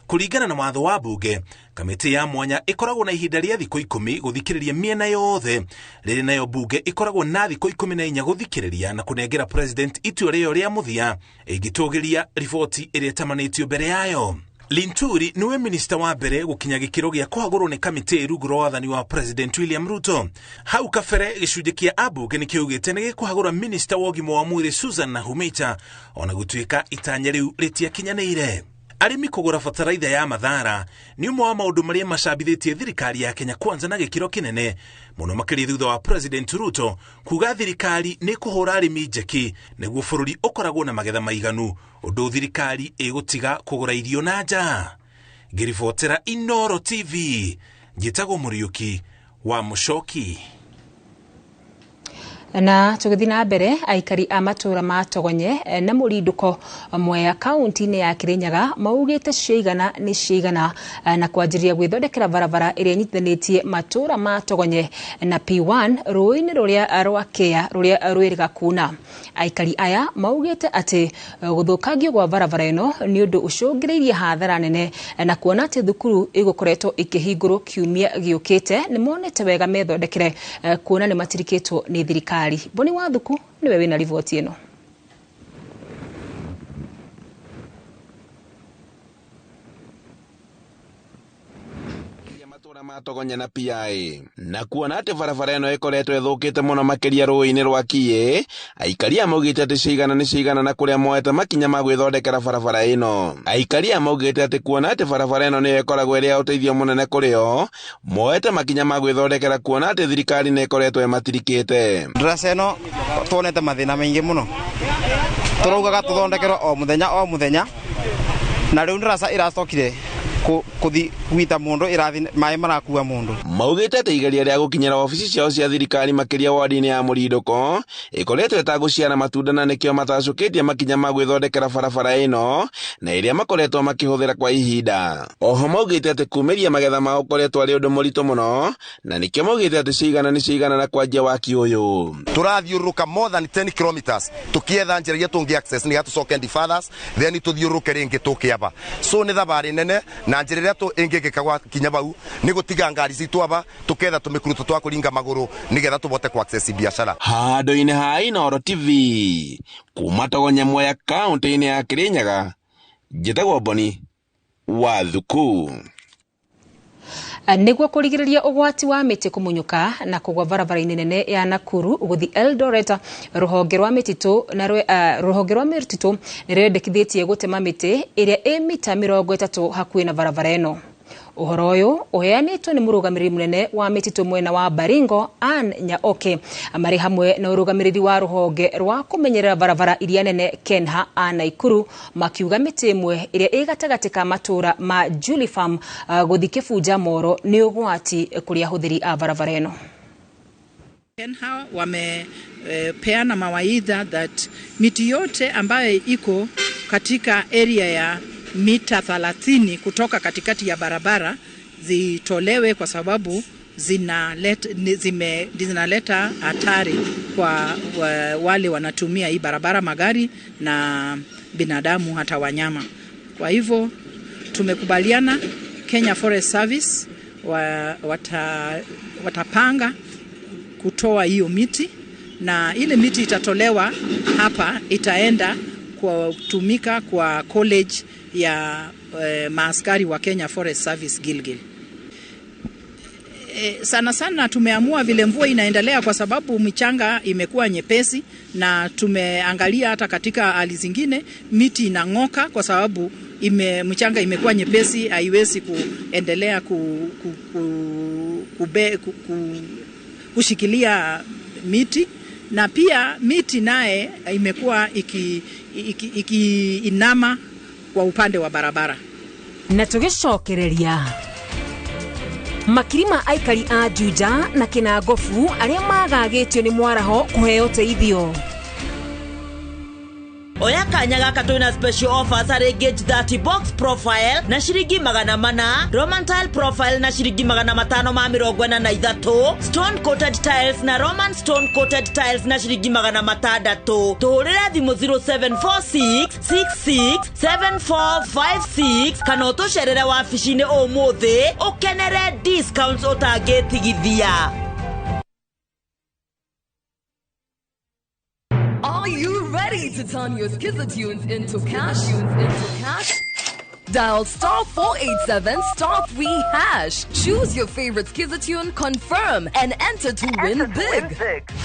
Kũringana na watho wa mbunge, kamĩtĩ ya mwanya ĩkoragwo na ihinda rĩa thikũ 10 gũthikĩrĩria mĩena yothe, rĩrĩ nayo mbunge ĩkoragwo na thikũ 14 gũthikĩrĩria na kũnengera president itua rĩo rĩa mũthia ĩngĩtũgĩria riboti ĩrĩa ĩtamanĩtio mbere yayo. Linturi niwe minista wa mbere gũkinya gĩkĩro gĩa kũhagũrwo nĩ kamĩtĩ rungu rwa wathani wa President William Ruto. Hau kabere gĩcunjĩ kĩa ambunge nĩ kĩaugĩte nĩ gĩkũhagũra minista wa ũgima wa mwĩrĩ Susan Nakhumicha, ona gũtuĩka itanya rĩu rĩtiakinyanĩire. Arĩmi kũgũra bataraitha ya mathara nĩ ũmwe wa maũndũ marĩa macambithĩtie thirikari ya Kenya Kwanza na gĩkĩro kĩnene mũno makĩria thutha wa President Ruto kuga thirikari nĩ kũhũra arĩmi njeki nĩguo bũrũri ũkoragwo na magetha maiganu, ũndũ thirikari ĩgũtiga kũgũra irio na nja. Ngĩribotera Inooro TV, njĩtagwo Mũriũki wa Mũcoki. Na tũgĩthiĩ na mbere, aikari a matũra ma Togonye na Mũrindũko Mwea kaunti-inĩ ya Kirinyaga maugĩte ciigana nĩ ciigana na kwanjĩrĩria gwĩthondekera barabara ĩrĩa ĩnyitithanĩtie matũra ma Togonye na P1 rũĩ-inĩ rũrĩa rwa Kea rũrĩa rwĩrĩga kuna. Aikari aya maugĩte atĩ gũthũkangio gwa barabara ĩno nĩ ũndũ ũcũngĩrĩirie hathara nene na kuona atĩ thukuru ĩgũkoretwo ĩkĩhingũrwo kiumia gĩũkĩte nĩ monete wega methondekere kuona nĩ matirikĩtwo nĩ thirikari. Boni Wathuku niwe wina riboti ĩno. Matogonya na PI na kuona atĩ barabara ĩno ĩkoretwo ĩthũkĩte mũno makĩria rũĩ-inĩ rwa Kiĩ, aikari a maugĩte atĩ ciigana nĩ ciigana na kũrĩa moete makinya ma gwĩthondekera barabara ĩno. Aikari a maugĩte atĩ kuona atĩ barabara ĩno nĩyo ĩkoragwo ĩrĩ ya ũteithio mũnene kũrĩ o, moete makinya ma gwĩthondekera kuona atĩ thirikari nĩ ĩkoretwo ĩmatirikĩte. Ndaraca ĩno tuonete mathĩna maingĩ mũno, tũraugaga tũthondekerwo o mũthenya o mũthenya, na rĩu ndaraca ĩracokire kuthi gwita mundu irathi mai marakua mundu. Maugite ati igeria ria gukinyira ofici ciao cia thirikari makiria wadi-ini ya Murinduko ikoretwo itaguciara matunda na nikio matacukitie makinya ma gwithondekera barabara ino na iria makoretwo makihuthira kwa ihinda. Oho maugite ati kumiria magetha mao koretwo ari undu muritu muno na nikio maugite ati cigana ni cigana na kwanjia waki uyu. Turathiururuka more than 10 kilometers tukietha njira iria tungi access ni gatucoke ndi fathers then tuthiururuke ringi tukiaba. So ni thabari nene na njira iria tu ingigika gwa kinya bau ni gutiga ngari citu aba tuketha tumikuruto twa kuringa maguru nigetha tubote ku access biashara. Handu-ini ha Inooro TV kuma Togonya Mwea kaunti-ini ya Kirinyaga, njitagwo Boni wa Thuku. Niguo kurigiriria ugwati wa miti kumunyuka na kugwa barabara-ini nene ya Nakuru guthi Eldoret, ruhonge rwa mititu na ruhonge rwa mititu nirwendekithitie gutema miti iria i mita 30 hakuhi na barabara ino. Uhoro uyu uheanitwo ni murugamiriri munene wa mititu mwena wa Baringo Ann Nyaoke mari hamwe na urugamiriri wa ruhonge rwa kumenyerera barabara iria nene Kenha a Naikuru makiuga miti imwe iria i gatagati ka matura ma Julie Farm guthi Kibuja Moro ni ugwati kuri ahuthiri a barabara ino. Kenha wamepeana mawaidha that miti yote ambayo iko katika area ya mita 30 kutoka katikati ya barabara zitolewe kwa sababu zinaleta hatari kwa wale wanatumia hii barabara, magari na binadamu hata wanyama. Kwa hivyo tumekubaliana Kenya Forest Service watapanga kutoa hiyo miti, na ile miti itatolewa hapa itaenda kwa kutumika kwa college ya maaskari wa Kenya Forest Service Gilgil. Sana sana tumeamua vile mvua inaendelea, kwa sababu michanga imekuwa nyepesi, na tumeangalia hata katika hali zingine miti inang'oka kwa sababu mchanga imekuwa nyepesi, haiwezi kuendelea kushikilia miti. Na pia miti naye imekuwa ikiinama kwa upande wa barabara. Na tugicokereria makiri ma aikari a Juja na Kinangofu aria magagĩtio nĩ mwaraho kũheo ũteithio. Oya kanya gaka twina special offers harĩ Gauge 30 box profile na ciringi 400, Roman tile profile na ciringi 543, stone coated tiles na Roman stone coated tiles na ciringi 600. Tuhũrĩre thimũ 0746 66 7456 kana ũtũcerere wabici-inĩ ũmũthĩ ũkenere discounts ũtangĩtigithia. Are you ready to turn your Skiza tunes into cash? Dial star 487 star 3 hash. Choose your favorite Skiza tune, confirm, and enter to win big.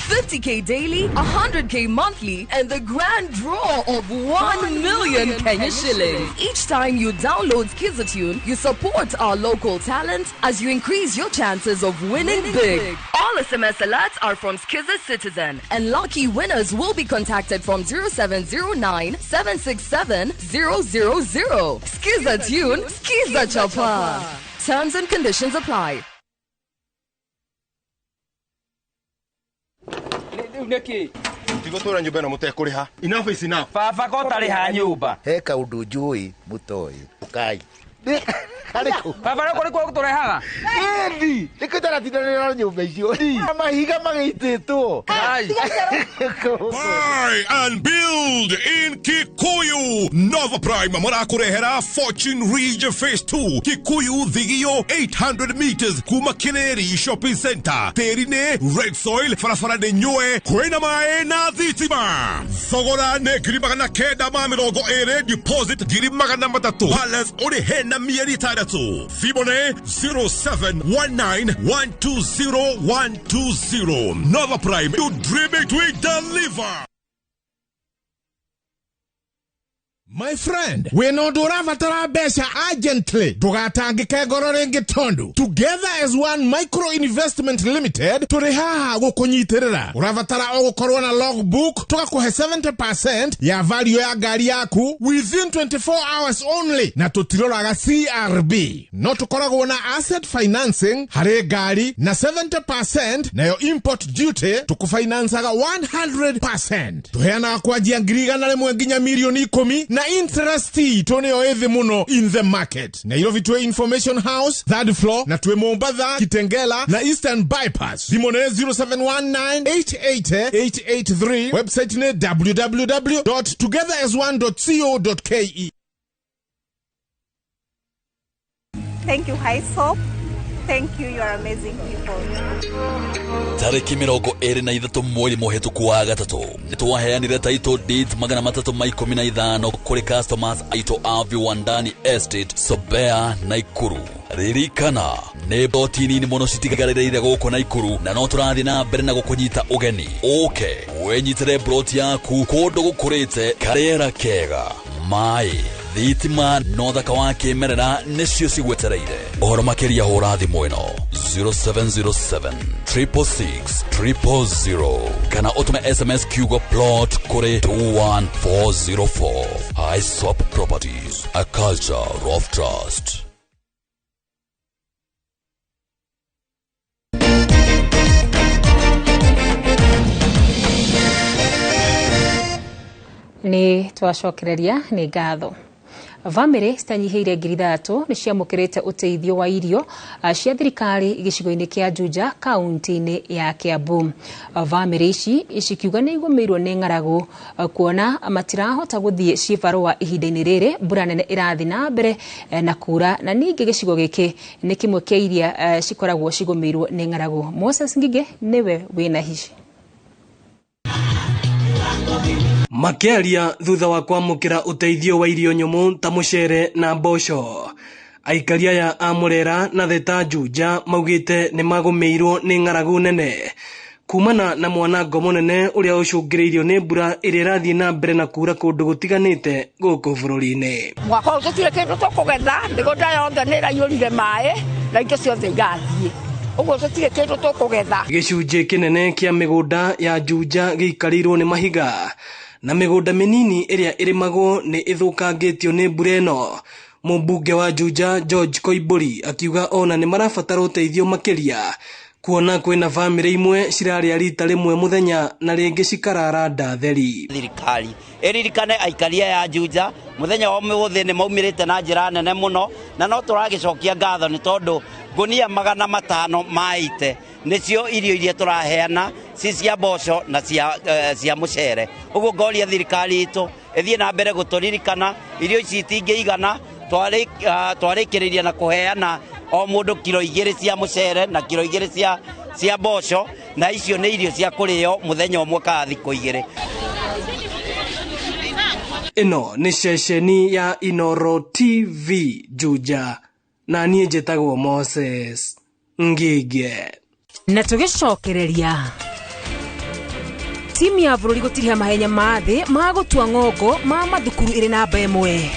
50k daily, 100k monthly, and the grand draw of 1 million Kenya shillings. Each time you download Skiza tune, you support our local talent as you increase your chances of winning big. All SMS alerts are from Skiza Citizen, and lucky winners will be contacted from 0709 767 000. Skiza tune, Skiza Chapa. Terms and conditions apply. Tigũtũra nyũmba ĩno mũtekũrĩha. Enough is enough. Baba ko ũtarĩha nyũmba. He kaũndũ njũĩ mũtoĩ. Ũkai. Baba nĩ kũrĩ gũtũrehaga? Ĩni, nĩkĩo itaratindanĩra na nyũmba icio. Mahiga magĩitĩtwo. Buy and build in Kikuyu. Nova Prime marakũrehera Fortune Ridge Phase 2 Kikuyu Thigio 800 meters kuma Kireri Shopping Center. Tĩri nĩ red soil, barabara nĩ nyũe, kwĩna maĩ na thitima. Thogora nĩ 920,000, deposit 300,000, balance ũrĩhe na mieri 6. Thimũ nĩ 0719120120. Nova Prime, you dream it, we deliver. My friend, wĩna ũndũ ũrabatara mbeca urgently, ndũgatangĩke ngoro rĩngĩ tondũ Together as One Micro Investment Limited tũrĩ haha gũkũnyitĩrĩra. Ũrabatara o gũkorwo na logbook, tũgakũhe 70% ya value ya ngari yaku within 24 hours only, na tũtiroraga CRB. No tũkoragwo na asset financing harĩ ngari na 70%, nayo import duty tũkũfinancaga 100%. Tũheanaga kwanjia 100,000 nginya 10,000,000 na interest itũ nĩyo ĩthĩ mũno in the market. Nairobi twĩ Information House third floor, na twĩ Mombatha, Kitengela na Eastern Bypass. Thimũ nĩ 0719888883, website nĩ www.togetherasone.co.ke. Thank you, HISOP. Thank you, you are amazing people. Tarĩki 23 mweri mũhĩtũku wa gatatũ nĩtwaheanire title deeds 315 kũrĩ customers aitũ a Viwandani Estate, Sobea, Naikuru. Ririkana nĩ mboti nini mũno citigarĩrĩire gũkũ Naikuru, na no tũrathiĩ na mbere na gũkũnyita ũgeni. Ũke wĩnyitĩre mburoti yaku kũndũ gũkũrĩte, karĩera kega, maĩ, thitima na ũthaka wa kĩmerera nĩcio cigwetereire. Ũhoro makĩria hũra thimũ ĩno 0707 666 000 kana ũtũme SMS kiugo plot kũrĩ 21404. HISOP Properties, a culture of trust. Nĩ twacokereria nĩ ngatho. Bamĩrĩ citanyihĩire 3,000 nĩ ciamũkĩrĩte ũteithio wa irio cia thirikari gĩcigo-inĩ kĩa Juja kaunti-inĩ ya Kiambu. Bamĩrĩ ici cikiuga nĩ igũmĩirwo nĩ ng'aragu kuona matirahota gũthiĩ cibarũa ihinda-inĩ rĩrĩ mbura nene ĩrathiĩ na mbere na kura, na ningĩ gĩcigo gĩkĩ nĩ kĩmwe kĩa iria cikoragwo cigũmĩirwo nĩ ng'aragu. Moses Ngige nĩwe wĩna hici. Makĩaria thutha wa kwamũkĩra ũteithio wa irio nyũmũ ta mũcere na mboco, Aikari aya a Murera na Theta Juja maugĩte nĩ magũmĩirwo nĩ ng'aragu nene kumana na mwanango mũnene ũrĩa ũcũngĩrĩirio nĩ mbura ĩrĩa ĩrathiĩ na mbere na kura kũndũ gũtiganĩte gũkũ bũrũri-inĩ. Mwaka ũyũ tũtirĩ kĩndũ tũkũgetha, mĩgũnda yothe nĩ ĩraiyũrire maĩ na indo ciothe igathiĩ, ũguo tũtirĩ kĩndũ tũkũgetha. Gĩcunjĩ kĩnene kĩa mĩgũnda ya Juja gĩikarĩirwo nĩ mahiga na mĩgũnda mĩnini ĩrĩa ĩrĩmagwo nĩ ĩthũkangĩtio nĩ mbura ĩno. Mũmbunge wa Juja George Koimbũri akiuga ona nĩ marabatara ũteithio makĩria kuona kwĩna bamĩrĩ imwe cirarĩa rita rĩmwe mũthenya na rĩngĩ cikarara nda theri. Thirikari ĩririkane aikari aya a Juja mũthenya wa ũmũthĩ nĩ maumĩrĩte na njĩra nene mũno, na no tũragĩcokia ngatho nĩ tondũ ngũnia 500 ma ite nĩcio irio iria tũraheana ci cia mboco na cia mũcere. Ũguo ngoria thirikari itũ ĩthiĩ na mbere gũtũririkana, irio ici itingĩigana, twarĩkĩrĩria na kũheana o mũndũ kiro 2 cia mũcere na kiro 2 cia mboco, na icio nĩ irio cia kũrĩo mũthenya ũmwe kana thikũ 2. Ĩno nĩ ceceni ya Inoro TV Juja, na niĩ njĩtagwo Moses Ngige. Na tũgĩcokereria timu ya bũrũri gũtiriha mahenya ma thĩ ma gũtua ng'ongo ma mathukuru ĩrĩ namba 1.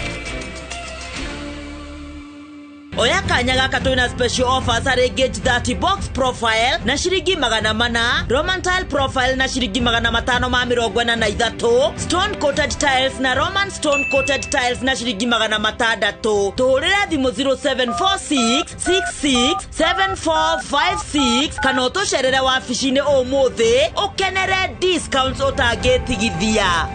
Oya kanya gaka twina special offers harĩ Gauge 30 box profile na ciringi 400, Roman tile profile na ciringi 543, stone coated tiles na Roman stone coated tiles na ciringi 600. Tũhũrĩre thimũ 0746 66 7456 kana ũtũcerere wabici-inĩ ũmũthĩ ũkenere discounts ũtangĩtigithia.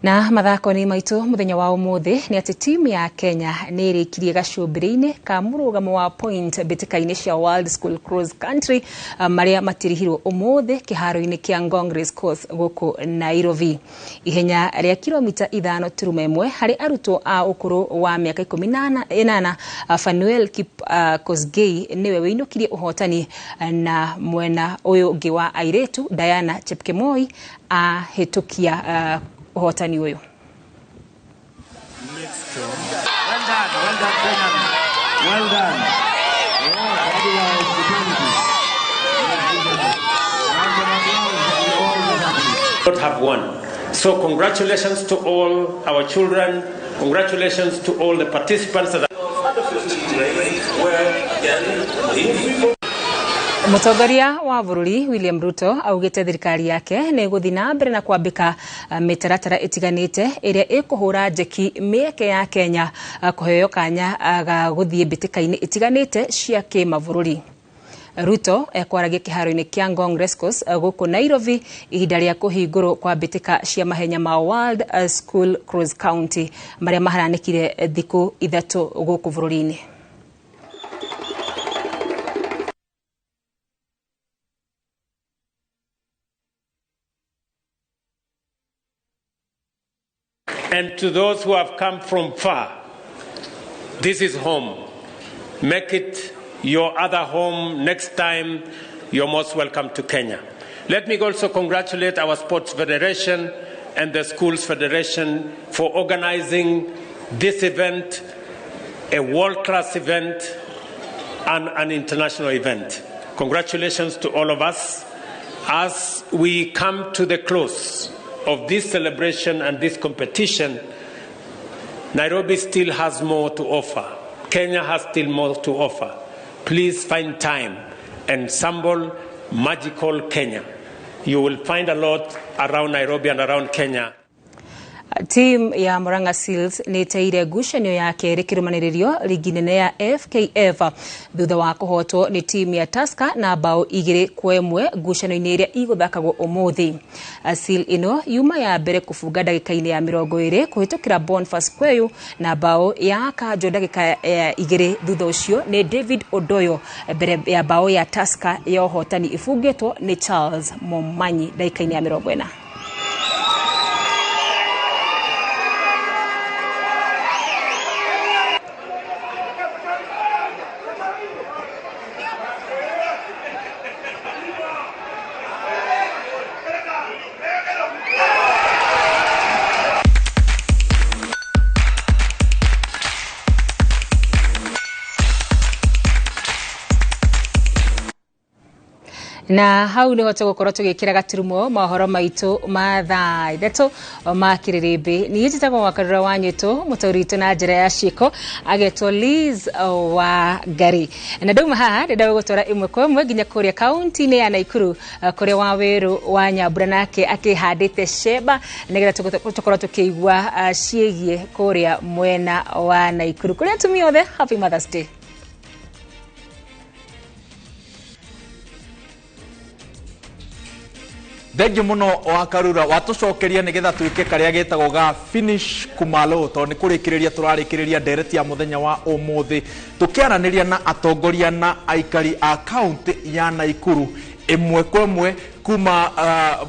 Na mathako-inĩ maitũ mũthenya wa ũmũthĩ nĩ atĩ timu ya Kenya nĩ ĩrĩkirie gacũmbĩrĩ-inĩ ka mũrũgamo wa point mbĩtĩka-inĩ cia World School Cross Country marĩa matirihirwo ũmũthĩ kĩharo-inĩ kĩa Ngong Race Course gũkũ Nairobi. Ihenya rĩa kilomita 5.1 harĩ arutwo a ũkũrũ wa mĩaka 18, Fanuel Kosgei nĩwe wĩinũkirie ũhotani, na mwena ũyũ ũngĩ wa airĩtu Diana Chepkemoi ahĩtũkia ũhotani ũyũ. Well done, well done, Kenya. Well done. Not have won. So congratulations to all our children. Congratulations to all the participants that Mũtongoria wa bũrũri William Ruto augĩte thirikari yake nĩ ĩgũthiĩ na mbere na kwambĩka mĩtaratara ĩtiganĩte ĩrĩa ĩkũhũra njeki mĩeke ya Kenya kũheo kanya ga gũthiĩ mbĩtĩka-inĩ ĩtiganĩte cia kĩmabũrũri. Ruto ekwaragia kĩharo-inĩ kĩa Ngong Racecourse gũkũ Nairobi ihinda rĩa kũhingũrwo kwa mbĩtĩka cia mahenya ma World School Cross County marĩa maharanĩkire thikũ 3 gũkũ bũrũri-inĩ. And to those who have come from far, this is home. Make it your other home next time. You're most welcome to Kenya. Let me also congratulate our Sports Federation and the Schools Federation for organizing this event, a world-class event and an international event. Congratulations to all of us. As we come to the close of this celebration and this competition, Nairobi still has more to offer. Kenya has still more to offer. Please find time and sample magical Kenya. You will find a lot around Nairobi and around Kenya. Team ya Murang'a Seals nĩ ĩteire ngucanio ya kerĩ kĩrũmanĩrĩrio rigi nene ya FKF thutha wa kũhotwo nĩ timu ya Tusker na bao 2-1 ngucanio-inĩ ĩrĩa ĩgũthakagwo ũmũthĩ. Seal ĩno yuma ya mbere kũbunga ndagĩka-inĩ ya 20 kũhĩtũkĩra Boniface Kweyu na bao ya kanjũ ndagĩka 2 thutha ũcio nĩ David Odoyo mbere ya bao ya Tusker ya ũhotani ĩbungĩtwo nĩ Charles Momanyi ndagĩka-inĩ ya 40. Na hau niho tũgũkorwo tũgĩkĩra gaturumo mohoro maitũ ma thaa 3 ma kĩrĩrĩmbĩ. Niĩ njĩtagwo Wakarura wa Nyũtũ, mũtaũri witũ na njĩra ya ciĩko agetwo Liz wa Ngari. Na ndauma haha ndĩrenda gũgũtwara ĩmwe kwa ĩmwe nginya kũrĩa kaunti-inĩ ya Naikuru, kũrĩa Wawerũ wa Nyambura nake akĩhandĩte cemba nĩgetha tũkorwo tũkĩigua ciĩgiĩ kũrĩa mwena wa Naikuru. Kũrĩa atumia othe, Happy Mother's Day. Thengiũ mũno wa Karura watũcokeria nĩgetha twĩke karĩa getagwo ga finish kumalo, tondũ nĩ kũrĩkĩrĩria tũrarĩkĩrĩria ndereti ya mũthenya wa ũmũthĩ tũkĩaranĩria na atongoria na aikari a kaunti ya Naikuru ĩmwe kwa ĩmwe kuma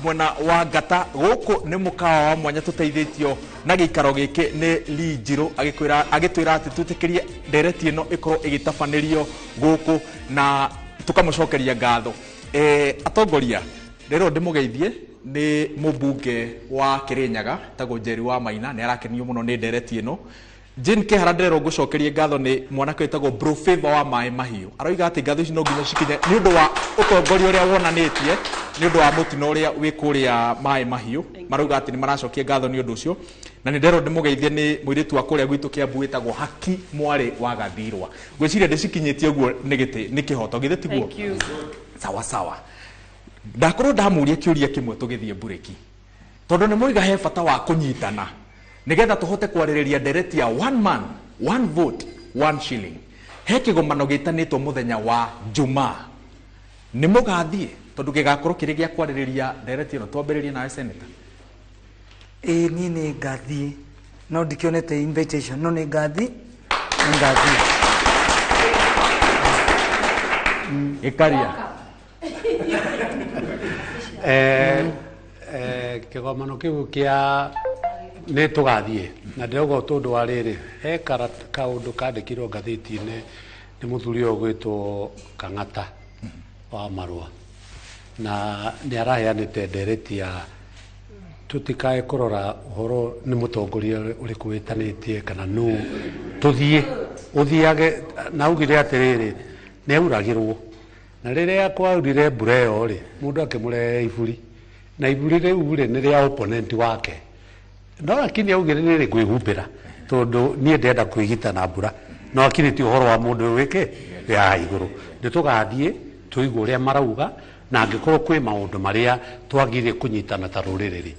mwena wa Ngata. Gũkũ nĩ mũkawa wa mwanya tũteithĩtio na gĩikaro gĩkĩ nĩ Lee Njirũ agĩtwĩra atĩ twĩtĩkĩrie ndereti ĩno ĩkorwo ĩgĩtabanĩrio gũkũ na tũkamũcokeria ngatho. Atongoria, rero ndĩmũgeithie nĩ mũmbunge wa Kirinyaga tagwo Njeri wa Maina, nĩ arakenio mũno nĩ ndereti ĩno. Jane Kehara ndĩrerwo ngũcokerie ngatho nĩ mwanake wĩtagwo Bro Favor wa Maĩ Mahiũ, aroiga atĩ ngatho ici no nginya cikinye nĩ ũndũ wa ũtongoria ũrĩa wonanĩtie nĩ ũndũ wa mũtino ũrĩa wĩ kũrĩa Maĩ Mahiũ. Marauga atĩ nĩ maracokia ngatho nĩ ũndũ ũcio. Na nĩ nderwo ndĩmũgeithie nĩ mũirĩtu wa kũrĩa gwitũ Kĩambu wĩtagwo Haki Mwarĩ wa Gathirwa. Ngwĩciria ndĩcikinyĩtie ũguo nĩ gĩtĩ nĩ kĩhoto, githĩ tiguo? Sawa sawa. Ndakorwo ndamũria kĩũria kĩmwe tũgĩthiĩ mburĩki, tondũ nĩ moiga he bata wa kũnyitana nĩgetha tũhote kwarĩrĩria ndereti ya one man one vote one shilling. He kĩgomano gĩtanĩtwo mũthenya wa Jumaa, nĩ mũgathiĩ tondũ gĩgakorwo kĩrĩ gĩa kwarĩrĩria ndereti ĩno. Twambĩrĩrie nawe senator. Ĩĩ niĩ nĩ ngathiĩ, no ndikĩonete invitation, no nĩ ngathiĩ, nĩ ngathiĩ. Gĩkaria. Kĩgomano kĩu kĩa nĩ tũgathiĩ na ndĩrauga tondũ wa rĩrĩ he kaũndũ kandĩkirwo ngathĩti-inĩ nĩ mũthuri ũyũ ũgwĩtwo Kang'ata wa Marũa, na nĩ araheanĩte ndereti ya tũtikae kũrora ũhoro nĩ mũtongoria ũrĩkũ wĩtanĩtie kana nũ, tũthiĩ ũthiage. Na augire atĩrĩrĩ, nĩ auragĩrwo na rĩrĩa kwaurire mbura ĩyo rĩ, mũndũ akĩmũrehe iburi, na iburi rĩu rĩ nĩ rĩa opponent wake, no lakini augire nĩ ngwĩhumbĩra tondũ niĩ ndĩrenda kwĩgita na mbura, no lakini ti ũhoro wa mũndũ wĩke ya igũrũ. Nĩ tũgathiĩ tũigue ũrĩa marauga, na angĩkorwo kwĩ maũndũ marĩa twagĩrĩire kũnyitana ta rũrĩrĩ rĩ,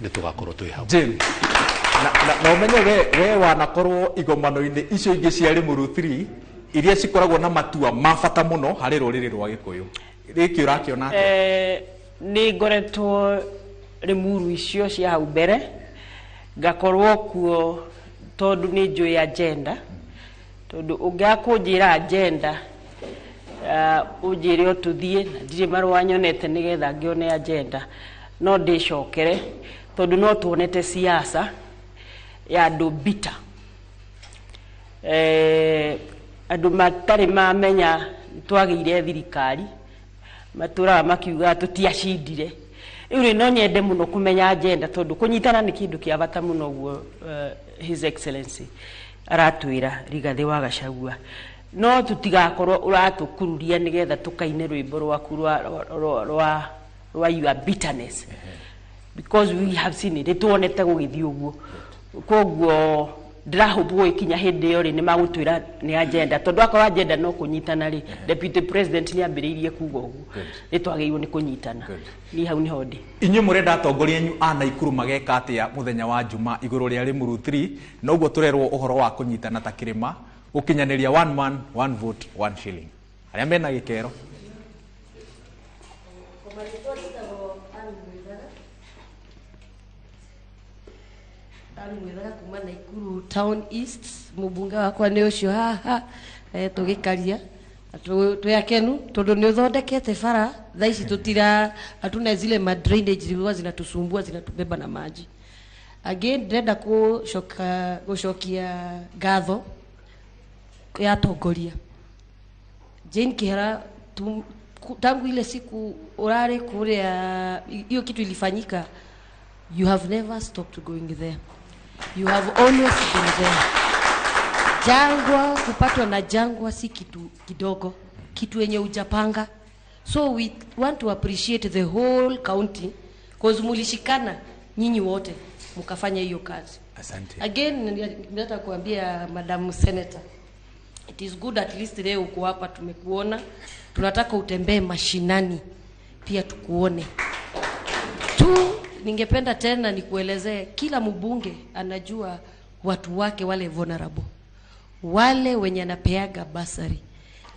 nĩ tũgakorwo twĩ hau. Jane, na ũmenye we wanakorwo igomano-inĩ icio ingĩ cia Limuru 3 iria cikoragwo na matua ma bata mũno harĩ rũrĩrĩ rwa Gĩkũyũ, gĩkĩ ũrakĩona atĩa? Nĩ ngoretwo Limuru icio cia hau mbere, ngakorwo kuo tondũ nĩ njũĩ agenda, tondũ ũngĩaga kũnjĩra agenda ũnjĩre o tũthiĩ, na ndirĩ marũa nyonete nĩgetha ngĩone agenda, no ndĩcokere tondũ no tuonete siasa ya andũ bitter, andũ matarĩ mamenya twagĩire thirikari, matũraga makiuga tũtiacindire. Rĩu rĩ no nyende mũno kũmenya agenda tondũ kũnyitana nĩ kĩndũ kĩa bata mũno ũguo His Excellency aratwĩra Rigathĩ wa Gachagua, no tũtigakorwo ũratũkururia nĩgetha tũkaine rwĩmbo rwaku rwa your bitterness, because we have seen it, nĩtuonete gũgĩthiĩ ũguo. Koguo ndĩrahũthwo gũgĩkinya hĩndĩ ĩyo rĩ nĩ magũtwĩra nĩ agenda, tondũ akorwo agenda no kũnyitana rĩ, deputy president nĩ ambĩrĩirie kuga ũguo, nĩ twagĩrĩirwo nĩ kũnyitana. Niĩ hau nĩho ndĩ. Inyuĩ mũrenda atongoria anyu a Naikuru mageka atĩa mũthenya wa Juma igũrũ rĩa Limuru 3? Noguo tũrerwo ũhoro wa kũnyitana ta kĩrĩma, gũkinyanĩria one man one vote one shilling. Arĩa mena gĩkero. Mwethaga kuma Naikuru Town East, mũmbunge wakwa nĩ ũcio haha tũgĩkaria twĩ akenu tondũ nĩ ũthondekete bara thaa ici tũtira hatuna zile ma drainage zilikuwa zinatusumbua zinatubeba na maji. Again ndĩrenda gũcokia ngatho ya atongoria Jane Kihara, tangu ile siku urare kuria hiyo kitu ilifanyika, you have never stopped going there. You have always been there. Jangwa, kupatwa na jangwa si kitu kidogo, kitu yenye hujapanga. So we want to appreciate the whole county cause mulishikana nyinyi wote mkafanya hiyo kazi. Asante. Again, nataka kuambia Madam Senator, it is good at least leo uko hapa, tumekuona. Tunataka utembee mashinani pia tukuone. Tu ningependa tena nikuelezee, kila mbunge anajua watu wake wale vulnerable, wale wenye anapeaga basari.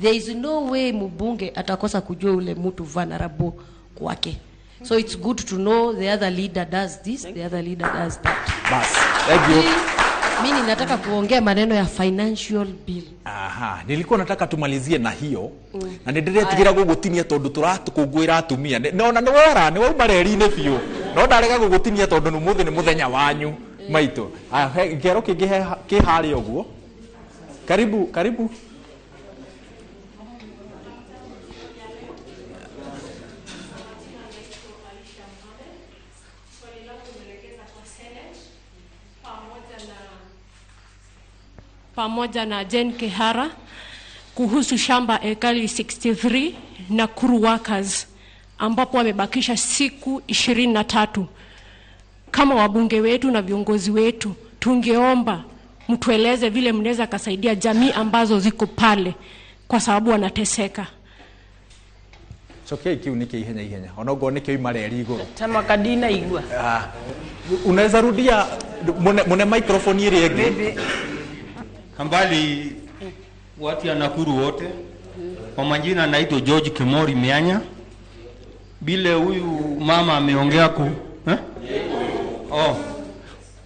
There is no way mbunge atakosa kujua ule mtu vulnerable kwake. So it's good to know the other leader does this, the other leader does that. Bas, thank you. Mimi nataka kuongea maneno ya financial bill. Aha, nilikuwa nataka tumalizie na hiyo. Na nĩndĩretigĩra gũgũtinia tondũ tũratũkũngũĩra atumia. No na nĩwora, nĩwauma reri-inĩ biũ. No ndarega gũgũtinia tondũ ũmũthĩ nĩ mũthenya wanyu maitũ. Kĩero kĩngĩ kĩ harĩa ũguo. Karibu, karibu. Pamoja na Jane Kihara kuhusu shamba ekari 63 na Nakuru workers ambapo wamebakisha siku 23. Kama wabunge wetu na viongozi wetu, tungeomba mtueleze vile mnaweza kasaidia jamii ambazo ziko pale kwa sababu wanateseka. Cokia kiu nĩ ihenya ihenya ona ngo nĩ kĩoima reri igũrũ Tama kadina igua. Unaweza rudia mune microphone ĩrĩa ĩngĩ. Hambali watu ya Nakuru wote, kwa majina naitwa George Kimori Mianya. Bile huyu mama ameongea ku eh? Oh,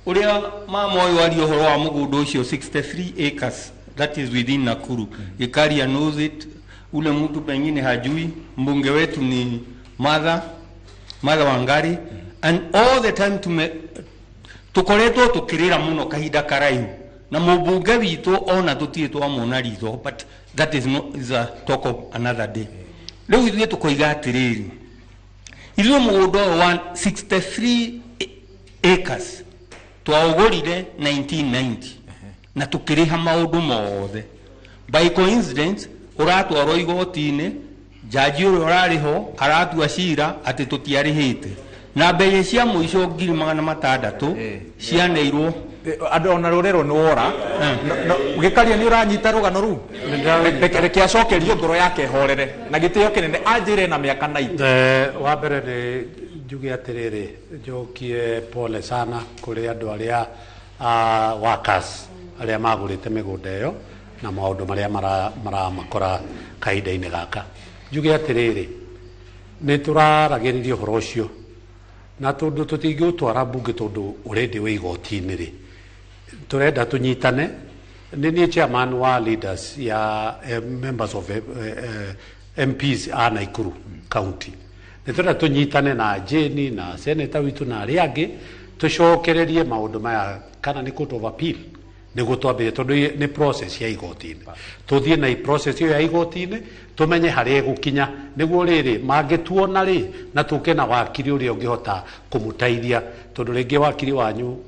uria mama uyu ari uhoro wa mugunda ucio 63 acres that is within Nakuru. Ikaria knows it, ule mtu pengine hajui. Mbunge wetu ni Martha Wangari, and all the time tukoretwo tukirira muno kahinda karaihu na mubunge witũ ona tũtirĩ twamwona ritho, but that is not, is a talk of another day. Rĩu ithuĩ tũkoiga atĩrĩrĩ, ithuĩ mũgũnda ũyũ wa 63 acres twaũgũrire 1990 na tũkĩrĩha maũndũ mothe. By coincidence ũratwarwo igoti-inĩ, jaji ũrĩa ũrarĩ ho aratua cira atĩ tũtiarĩhĩte, na mbeca cia mũico 600,000 cianeirwo andũ ona rũrĩrũ nĩ wora. Gĩkaria nĩ ũranyita rũgano rũu, reke acokerio ngoro yake ĩhorere na gĩtĩo kĩnene anjĩre na mĩaka 90. Wa mbere nĩ njuge atĩrĩrĩ, njokie pole sana kũrĩ andũ arĩa workers arĩa magũrĩte mĩgũnda ĩyo na maũndũ marĩa maramakora kahinda-inĩ gaka. Njuge atĩrĩrĩ, nĩ tũraragĩrĩria ũhoro ũcio na tondũ tũtingĩũtwara mbunge tondũ already wĩ igoti-inĩ rĩ, turenda tunyitane. Nĩ niĩ chairman wa leaders ya members of MPs a Nakuru County. Nĩ turenda tunyitane na Jane na senator witũ na arĩa angĩ tũcokererie maũndũ maya kana nĩ court of appeal nĩguo twambĩrĩrie, tondũ nĩ process ya igoti-inĩ. Tũthiĩ na process ĩyo ya igoti-inĩ tũmenye harĩa ĩgũkinya, nĩguo rĩrĩ mangĩtuona rĩ na tũke na wakiri ũrĩa ũngĩhota kũmũteithia, tondũ rĩngĩ wakiri wanyu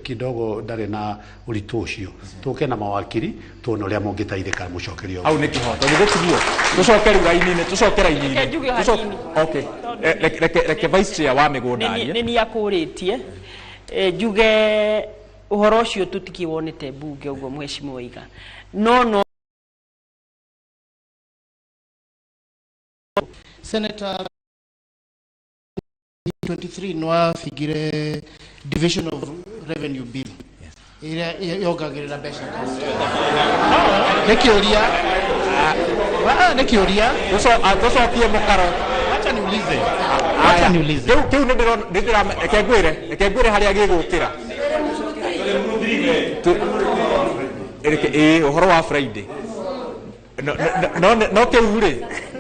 kidogo ndarĩ na ũritũ ũcio. Tũke na mawakiri tuone ũrĩa mũngĩteithĩka mũcokerio. Hau nĩ kĩhoto, githĩ tiguo? Tũcoke rĩu raini-inĩ, tũcoke raini-inĩ. Okay, reke vice chair wa mĩgũnda arie. Nĩ niĩ akũrĩtie njuge uhoro ũcio tũtikĩwonete mbunge ũguo mheshimiwa Iga. No Senator 23 nwabingire division of revenue bill ĩrĩa yongagĩrĩra mbeca. Nĩ kĩũria, nĩ kĩũria. Tũcokie mũkaro. Acha niulize. Acha niulize. Kĩu nĩ reke ngwĩre harĩa gĩgũkĩra. Ũhoro wa Friday. No kĩu rĩ,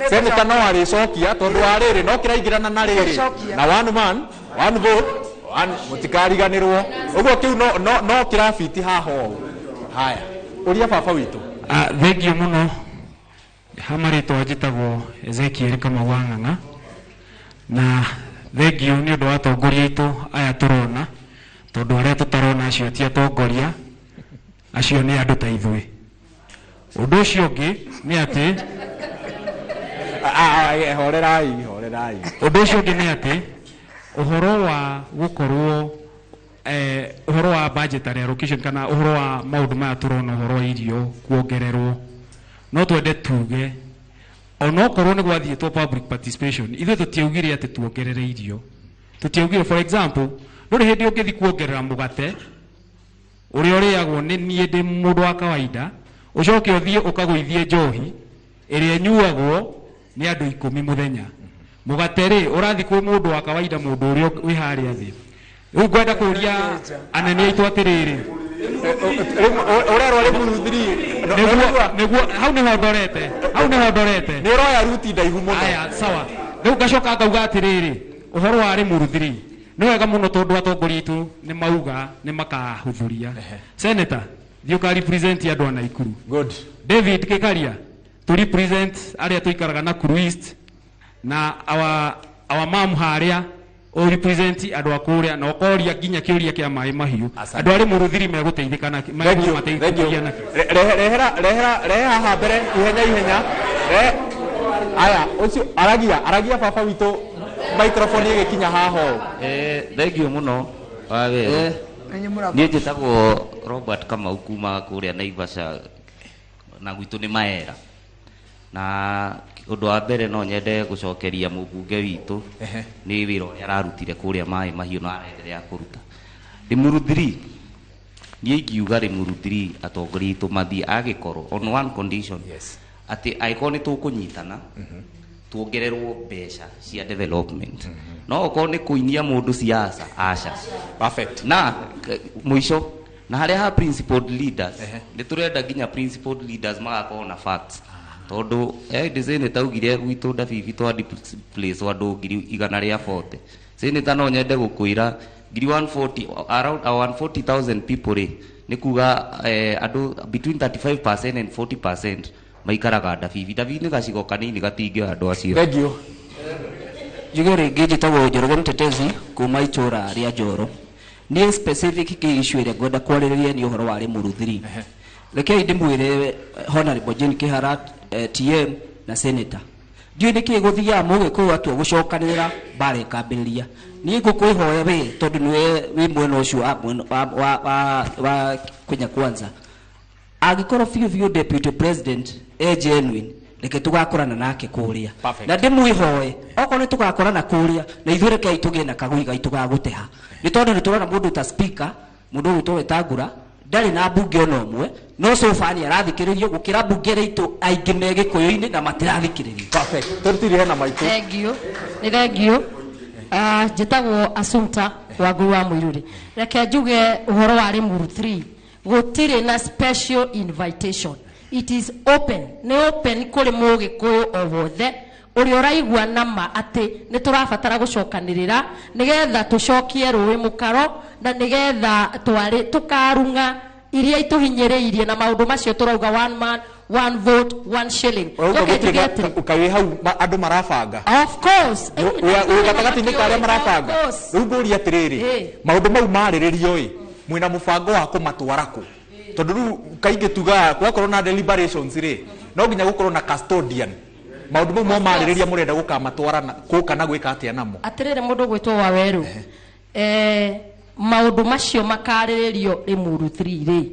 senator no arĩcokia tondũ wa rĩrĩ no kĩraingĩrana na rĩrĩ na one man one vote one, mũtikariganĩrwo ũguo kĩu no kĩrabiti haha ũũ. Haya, ũria baba witũ. Thengiũ mũno. Ha marĩtwa njĩtagwo Ezekiel Kamau wa Ng'ang'a, na thengiũ nĩ ũndũ wa atongoria aitũ aya tũrona, tondũ arĩa tũtarona acio ti atongoria, acio nĩ andũ ta ithuĩ. Ũndũ ũcio ũngĩ nĩ atĩ Horerai, horerai. Ũndũ ũcio ũngĩ nĩ atĩ ũhoro wa gũkorwo ũhoro wa budgetary allocation kana ũhoro wa maũndũ maya tũrona ũhoro wa irio kuongererwo, no twende tuge onokorwo nĩ gwathiĩtwo public participation, ithuĩ tũtiaugire atĩ tuongerere irio. Tũtiaugire, for example, ndũrĩ hĩndĩ ũngĩthiĩ kuongerera mũgate ũrĩa ũrĩagwo nĩ niĩ ndĩ mũndũ wa kawaida, ũcoke ũthiĩ ũkagũithie njohi ĩrĩa ĩnyuagwo nĩ andũ 10 mũthenya. Mũgate rĩ ũrathiĩ kwĩ mũndũ wa kawaida, mũndũ ũrĩa wĩ harĩa thĩ. Rĩu ngwenda kũria anene aitũ atĩrĩrĩ, ũrerwo Limuru 3 nĩguo hau nĩho ndorete, hau nĩho ndorete. Nĩ ũroya ruti ndaihu mũno. Aya, sawa. Rĩu ngacoka ngauga atĩrĩrĩ, ũhoro wa Limuru 3 nĩ wega mũno tondũ atongoria aitũ nĩ mauga nĩ makahũthũria. Senator, thiĩ ũka represent andũ a Naikuru. Good. David Gikaria, tũ represent arĩa tũikaraga Nakuru East na our mom harĩa o represent andũ a kũrĩa na ũkoria nginya kĩũria kĩa maĩ mahiũ. Andũ a Limuru 3 megũteithĩka na megũmateithia na Rehera, rehera, rehe haha mbere ihenya ihenya. Aya, ũcio aragia, aragia baba witũ microphone ĩgĩkinya haha ũũ. Thank you mũno wa wĩra. Niĩ njĩtagwo Robert Kamau kuma kũrĩa Naivasha na gwitũ nĩ Maera. Na ũndũ wa mbere no nyende gũcokeria mũmbunge witũ nĩ wĩra ũrĩa ararutire kũrĩa maĩ mahiũ na araenderea kũruta. Limuru 3, niĩ ingiuga Limuru 3 atongoria aitũ mathiĩ agĩkorwo on one condition, atĩ angĩkorwo nĩ tũkũnyitana tuongererwo mbeca cia development, no okorwo nĩ kũinia mũndũ siasa, aca. Perfect. Na mũico na harĩa ha principled leaders, nĩ tũrenda nginya principled leaders magakorwo na facts, tondũ senator augire gwitũ Ndabibi twa displace andũ 140,000. Senator, no nyende gũkwĩra 140,000, around 140,000 people rĩ, nĩ kuga andũ between 35% and 40% maikaraga Ndabibi. Ndabibi nĩ gacigo kanini gatingĩoya andũ acio. Thank you. Njuge rĩngĩ, njĩtagwo Njoroge Mtetezi kuma itũra rĩa Njoro. Niĩ specific kĩ issue ĩrĩa ngwenda kwarĩrĩria nĩ ũhoro wa Limuru 3. Rekei ndĩmwĩre Honorable Jane Kihara, TM na Senator, ndiũĩ nĩkĩ gũthiaga mũgĩkũyũ atua gũcokanĩrĩra mbara ĩkambĩrĩria. Niĩ ngũkwĩhoya we, tondũ nĩwe wĩ mwena ũcio wa Kenya Kwanza, angĩkorwo biũ biũ deputy president e genuine, reke tũgakorana nake kũrĩa. Na ndĩmwĩhoe okorwo nĩ tũgakorana kũrĩa na ithuĩ, rekei tũgĩe na kagui gaitũ ga gũteha, nĩ tondũ nĩ tũrona mũndũ ta speaker, mũndũ ũgwĩtwo Wetangula, ndarĩ na mbunge ona ũmwe, no so far nĩ arathikĩrĩrio gũkĩra mbunge arĩa aitũ aingĩ me gĩkũyũ-inĩ na matirathikĩrĩrio. Perfect. Tũtirihe na maitũ. Thank you. Nĩ thank you. Njĩtagwo Assumpta Wangũi wa Mũirũrĩ. Reke njuge ũhoro wa Limuru 3, gũtirĩ na special invitation, it is open, nĩ open kũrĩ mũgĩkũyũ o wothe ũrĩa ũraigua nama atĩ nĩ tũrabatara gũcokanĩrĩra nĩgetha tũcokie rũĩ mũkaro na nĩgetha twarĩ tũkarung'a iria itũhinyĩrĩirie na maũndũ macio tũrauga one man, one vote, one shilling. Njoke njuge atĩrĩ, Ũkaĩ hau andũ marabanga. Of course. Wĩ gatagatĩ-inĩ ka arĩa marabanga. Of course. Rĩu ngũria atĩrĩrĩ, maũndũ mau marĩrĩrio ĩ, mwĩna mũbango wa kũmatwara kũ? Tondũ rĩu kaingĩ tugaga gwakorwo na deliberations rĩ, no nginya gũkorwo na custodian. Maũndũ mau mo marĩrĩria mũrenda gũkamatwara kũ kana gwĩka atĩa namo? Atĩrĩrĩ, mũndũ gwĩtwo Wawerũ, maũndũ macio makarĩrĩrio Limuru 3 rĩ,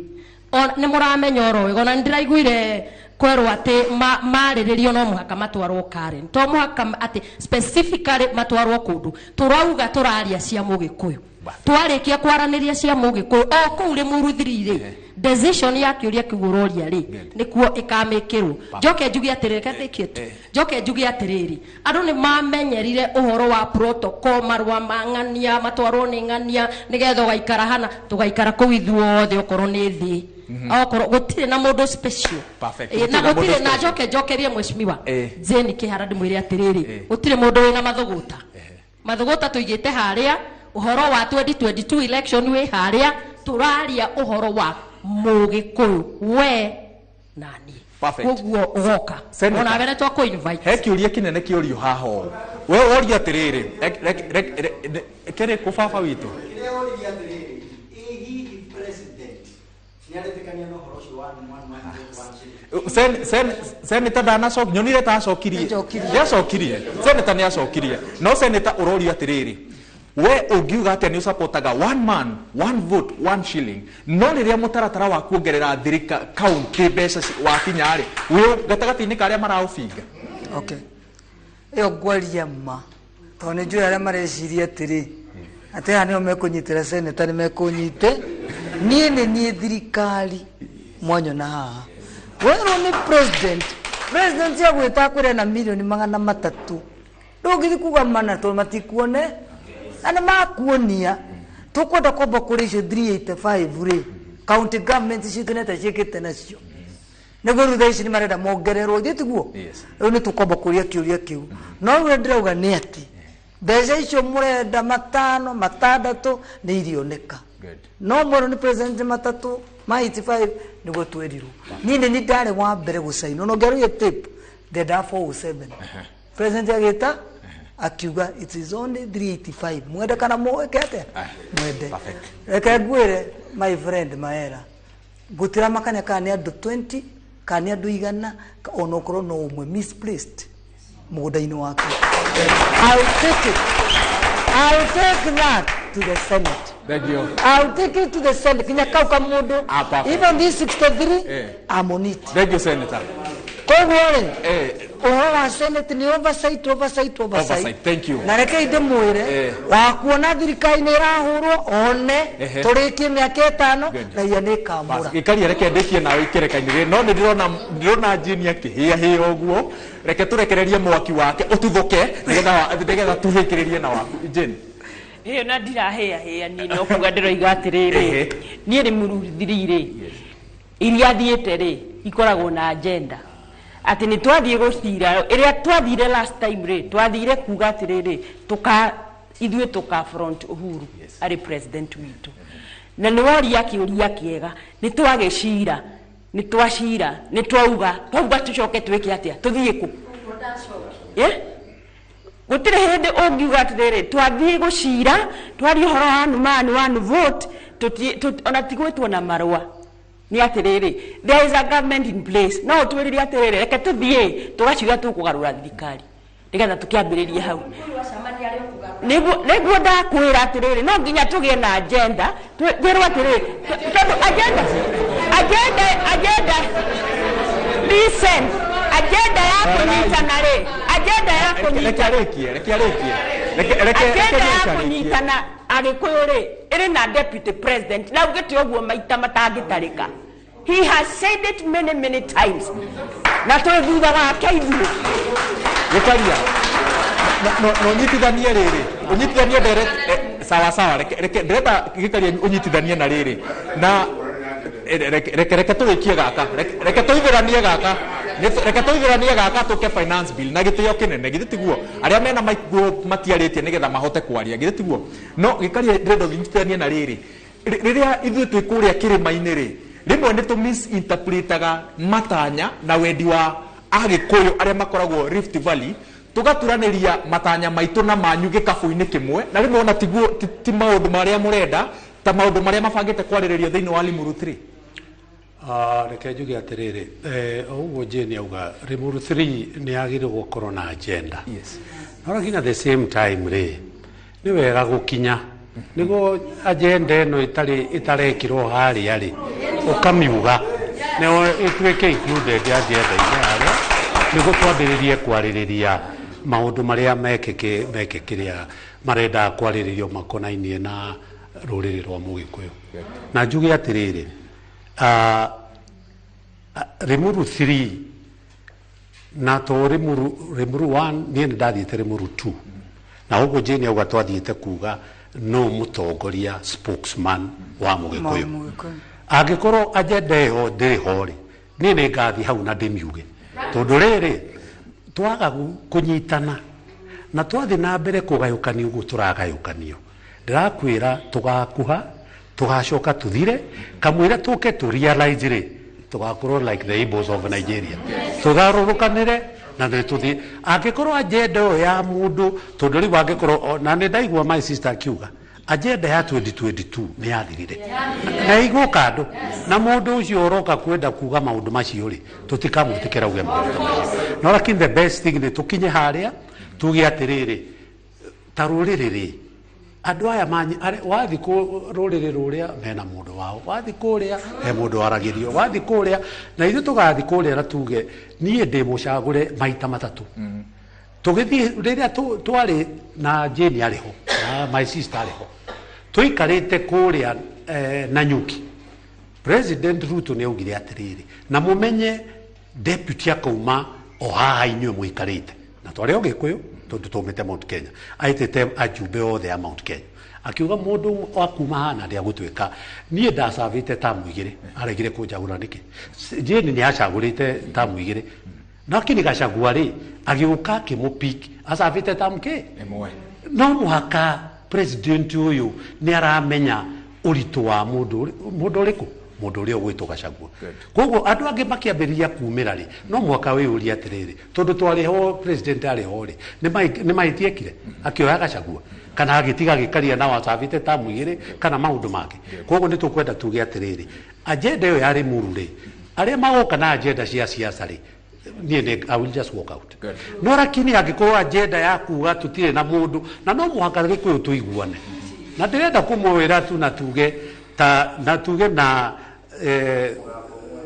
nĩ mũramenya oro wega, ona nĩ ndĩraiguire kwerwo atĩ marĩrĩrio no mũhaka matwarwo Karen, to mũhaka atĩ specifically matwarwo kũndũ. Tũrauga tũraria cia mũgĩkũyũ, twarĩkia kwaranĩria cia mũgĩkũyũ o kũu Limuru 3 rĩ, decision ya kĩũria kĩu ũroria rĩ, nĩkuo ĩkamĩkĩrwo. Njoke njuge atĩrĩrĩ, reke ndĩkie tu. Njoke njuge atĩrĩrĩ, andũ nĩ mamenyerire ũhoro wa protocol, marũa ma ng'ania matwarwo nĩ ng'ania nĩgetha ũgaikara hana, tũgaikara kũu ithuothe okorwo nĩ thĩ, okorwo gũtirĩ na mũndũ special. Perfect. Na Gũtirĩ na mũndũ gũtirĩ na special. njoke njokerie mheshimiwa Jane Kihara ndĩmwĩre atĩrĩrĩ, gũtirĩ mũndũ wĩna mathũgũta. Mathũgũta tũigĩte harĩa, ũhoro wa 2022 election wĩ harĩa, tũraria ũhoro wa mũgĩkũyũ we na niĩ. Perfect. Koguo ũgoka Senator. ona we nĩ twakũ invite. He kĩũria kĩnene kĩũrio haha ũũ, we woria atĩrĩrĩ, kĩrĩ kũ baba witũ? Kĩrĩa oririe atĩrĩrĩ, ĩ hihi president Nĩaretĩkania na ũhoro ũcio wa one man vote one shilling? Senator ndanacokia, nyonire ta acokirie. Nĩacokirie. Senator nĩacokirie. No senator ũrorio atĩrĩrĩ, we ũngiuga atĩa nĩ ũsupportaga one man one vote one shilling, no rĩrĩa mũtaratara wa kuongerera thirika kaunti mbeca wakinya rĩ, wĩ gatagatĩ-inĩ ka arĩa maraũbinga? Okay, ĩyo ngwaria ma tondũ nĩ njũĩ arĩa mareciria atĩrĩ atĩ haha nĩo mekũnyitĩra seneta nĩ mekũnyite niĩ nĩ niĩ thirikari mwanyona haha werwo nĩ president. President agwĩta akwĩre na 300,000,000 ndũngĩthiĩ kuga mana tondũ matikuone na nĩ makuonia. Tũkwenda kwamba kũrĩ icio 385 rĩ, county government citũ nĩ ciĩkĩte nacio nĩguo rĩu thaa ici nĩ marenda mongererwo, ithuĩ tiguo? Rĩu nĩ tũkwamba kũria kĩũria kĩu, no rĩu ũrĩa ndĩrauga nĩ atĩ mbeca icio mũrenda 5 6 nĩ irioneka, no mwerwo nĩ president 3 ma 85 nĩguo twerirwo. Niĩ nĩ niĩ ndarĩ wa mbere gũcainwo no ngĩarũire tape ndendaga 407, president agĩta akiuga it is only 385, mwende kana mweke atĩa mwende. Reke ngwĩre my friend Maera, gũtiramakania kana nĩ andũ 20 kana nĩ andũ 100, onokorwo no ũmwe misplaced mũgũnda-inĩ wake. I'll take it. I'll take that to the Senate. Thank you. I'll take it to the Senate. Kinya kau ka mũndũ. Perfect. Even this 63, I'm on it. Thank you, Senator. Koguo rĩ, ũhoro wa Senate nĩ oversight, oversight, oversight. Oversight, thank you. Na reke ndĩmwĩre, wakuona thirikari nĩ ĩrahũrwo one, tũrĩkie mĩaka 5, raia nĩ ĩkamũra. Gĩkaria reke ndĩkie nawe ikereka-inĩ rĩrĩ, no nĩ ndĩrona Jane akĩhĩahĩa ũguo, reke tũrekererie mwaki wake ũtuthũke nĩgetha tũrĩkĩrĩrie na waku Jane. Ĩyo na ndirahĩahĩa niĩ, no kuga ndĩroiga atĩrĩrĩ, niĩ Limuru 3 rĩ, iria thiĩte rĩ ikoragwo na agenda atĩ nĩ twathiĩ gũcira ĩrĩa twathire last time rĩ, twathire kuga atĩrĩrĩ, ithuĩ tũka front Uhuru arĩ president witũ, na nĩ woria kĩũria kĩega, nĩ twagĩcira, nĩ twacira, nĩ twauga, twauga tũcoke twĩke atĩa, tũthiĩ kũ? Gũtirĩ hĩndĩ ũngiuga atĩrĩrĩ, twathiĩ gũcira, twaria ũhoro wa one man one vote, ona ti gwĩtwo na marũa. Nĩ atĩrĩrĩ, there is a government in place, no ũtwĩrire atĩrĩrĩ, reke tũthiĩ tũgaciga tũkũgarũra thirikari nĩgetha tũkĩambĩrĩrie hau. Nĩguo ndakwĩra atĩrĩrĩ, no nginya tũgĩe na agenda, twĩrwo atĩrĩrĩ, tondũ agenda, agenda, agenda, listen, agenda ya kũnyitana rĩ, agenda ya kũnyitana, Reke arĩkie, reke arĩkie. Reke, agenda ya reke arĩkie. kũnyitana Agĩkũyũ rĩ, ĩrĩ na deputy president, na augĩte ũguo maita matangĩtarĩka. He has said it many, many times. Na twĩ thutha wake ithuĩ. Gĩkaria. No ũnyitithanie rĩrĩ, ũnyitithanie ndere, sawa sawa, reke, ndĩrenda Gĩkaria ũnyitithanie na rĩrĩ. Na reke tũrĩkie gaka, reke tũithĩranie gaka. Reke tũithĩranie gaka tũke finance bill na gĩtĩo kĩnene, githĩ tiguo? Arĩa mena mic matiarĩtie nĩgetha mahote kwaria, githĩ tiguo? No Gĩkaria ndĩrenda ũnyitithanie na rĩrĩ. Rĩrĩa ithuĩ twĩ kũrĩa kĩrĩma-inĩ rĩ, rĩmwe nĩ tũ misinterpretaga matanya na wendi wa Agĩkũyũ arĩa makoragwo Rift Valley, tũgaturanĩria matanya maitũ na manyu gĩkabũ-inĩ kĩmwe, na rĩmwe ona tiguo, ti maũndũ marĩa mũrenda ta maũndũ marĩa mabangĩte kwarĩrĩrio thĩinĩ wa Limuru 3. Reke njuge atĩrĩrĩ, o ũguo Jane auga, Limuru 3 nĩ yagĩrĩirwo gũkorwo na agenda. No lakini at the same time rĩ, nĩ wega gũkinya nĩguo agenda ĩno ĩtarekirwo harĩa rĩ, ũkamiuga nĩyo ĩtuĩke included agenda-inĩ harĩa, nĩguo twambĩrĩrie kwarĩrĩria maũndũ marĩa mekĩkĩrĩa marendaga kwarĩrĩrio makonainie na rũrĩrĩ rwa Mũgĩkũyũ. Na njuge atĩrĩrĩ, Limuru 3 na to Limuru 1, niĩ nĩ ndathiĩte Limuru 2, na ũguo Jane auga twathiĩte kuga no mũtongoria spokesman wa Mũgĩkũyũ. Angĩkorwo agenda ĩyo ndĩrĩ ho rĩ, niĩ nĩ ngathiĩ hau na ndĩmiuge, tondũ rĩrĩ twaga kũnyitana na twathiĩ na mbere kũgayũkanio ũguo tũragayũkanio, ndĩrakwĩra tũgakuha, tũgacoka tũthire, kamwĩra tũke tũ realize rĩ, tũgakorwo like the Igbos of Nigeria, tũgarũrũkanĩre na nĩ tũthiĩ. Angĩkorwo agenda ĩyo ya mũndũ, tondũ rĩu angĩkorwo, na nĩ ndaigua my sister akiuga Agenda ya 2022 nĩ yathirire na igũka andũ na mũndũ ũcio ũroka kwenda kuga maũndũ macio rĩ, tũtikamwĩtĩkĩra uge maũndũ macio. No lakini the best thing nĩ tũkinye harĩa tuge atĩrĩrĩ, ta rũrĩrĩ rĩ, andũ aya wathi rũrĩrĩ rũrĩa mena mũndũ wao, wathi kũrĩa he mũndũ waragĩrio, wathi kũrĩa na ithuĩ tũgathi kũrĩa na tuge niĩ ndĩ mũcagũre maita matatũ. Tũgĩthiĩ rĩrĩa twarĩ na Jane arĩ ho na my sister arĩ ho, tũikarĩte kũrĩa Nanyuki, President Ruto nĩ augire atĩrĩrĩ, na mũmenye deputy akauma o haha inyuĩ mũikarĩte, na twarĩ o Gĩkũyũ tondũ twaumĩte Mount Kenya, aĩtĩte ajumbe othe a Mount Kenya, akiuga mũndũ wa kuma haha na ndĩagũtuĩka. Niĩ ndacabĩte tamu igĩrĩ, aregire kũnjagũra nĩkĩ? Jane nĩ acagũrĩte tamu igĩrĩ, lakini Gachagua rĩ agĩũka akĩmũpick acabĩte tamu kĩ ĩmwe. No mũhaka president ũyũ nĩ aramenya ũritũ wa mũndũ ũrĩkũ, mũndũ ũrĩa ũgwĩtwo Gachagua. Koguo andũ angĩ makĩambĩrĩria kumĩra rĩ, no mũhaka wĩyũrie atĩrĩrĩ, tondũ twarĩ ho president arĩ ho rĩ, nĩ mahĩtiekire akĩoya Gachagua kana agĩtiga agĩkaria na wacabĩte tamu igĩrĩ kana maũndũ mangĩ. Koguo nĩ tũkwenda tuge atĩrĩrĩ, agenda ĩyo ya Limuru rĩ, arĩa magoka na agenda cia siasa rĩ, niĩ I will just walk out. No lakini angĩkorwo agenda ya kuga tũtirĩ na mũndũ, na no mũhaka Gĩkũyũ tũiguane, na ndĩrenda kũmwĩra tu na tuge ta na tuge na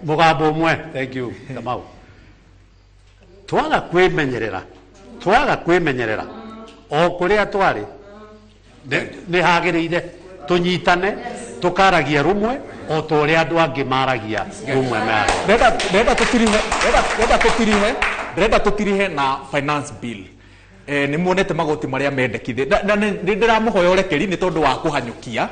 mũgambo ũmwe. Thank you Kamau. Twaga kwĩmenyerera o kũrĩa twarĩ nĩ hagĩrĩire tũnyitane, tũkaragia rũmwe o ta ũrĩa andũ angĩ maragia rũmwe. Ndĩrenda tũtirihe na finance bill. Nĩ muonete magoti marĩa mendekithie, na nĩ ndĩramũhoya ũrekeri nĩ tondũ wa kũhanyũkia,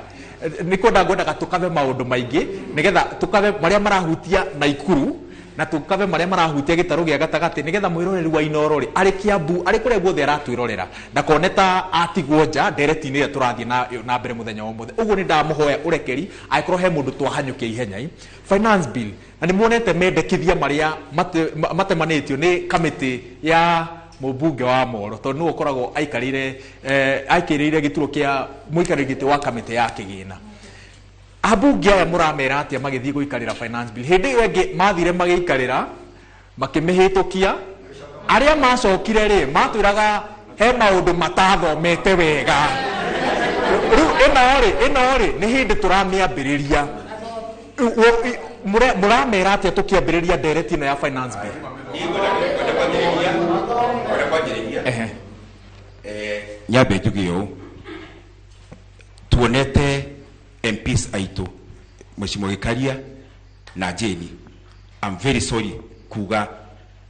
nĩ kwenda ngwendaga tũkave maũndũ maingĩ nĩgetha tũkave marĩa marahutia Naikuru na tũkave marĩa marahutia gĩtarũ gĩa gatagatĩ, nĩgetha mwĩroreri wa Inooro rĩ, arĩ Kiambu, arĩ kũrĩa guothe aratwĩrorera, ndakone ta atigwo nja ndereti-inĩ ĩrĩa tũrathiĩ na mbere mũthenya wa ũmũthĩ. Ũguo nĩ ndamũhoya ũrekeri angĩkorwo he mũndũ twahanyũkia ihenya. Finance bill, na nĩ muonete mendekithia marĩa matemanĩtio nĩ kamĩtĩ ya mũmbunge wa Moro, tondũ nĩwe ũkoragwo aikarĩire gĩturwa kĩa mũikarĩri gĩtĩ wa kamĩtĩ ya kĩgĩna. Ambunge aya mũramera atĩa magĩthiĩ gũikarĩra finance bill? Hĩndĩ ĩyo ĩngĩ mathire magĩikarĩra makĩmĩhĩtũkia, arĩa macokire rĩ matwĩraga he maũndũ matathomete wega. Rĩu ĩno rĩ nĩ hĩndĩ tũramĩambĩrĩria. Mũramera atĩa tũkĩambĩrĩria ndereti ĩno ya finance bill? Nyambe njuge ũũ, tuonete MPs aitũ Mheshimiwa Gikaria na Jane, I'm very sorry kuga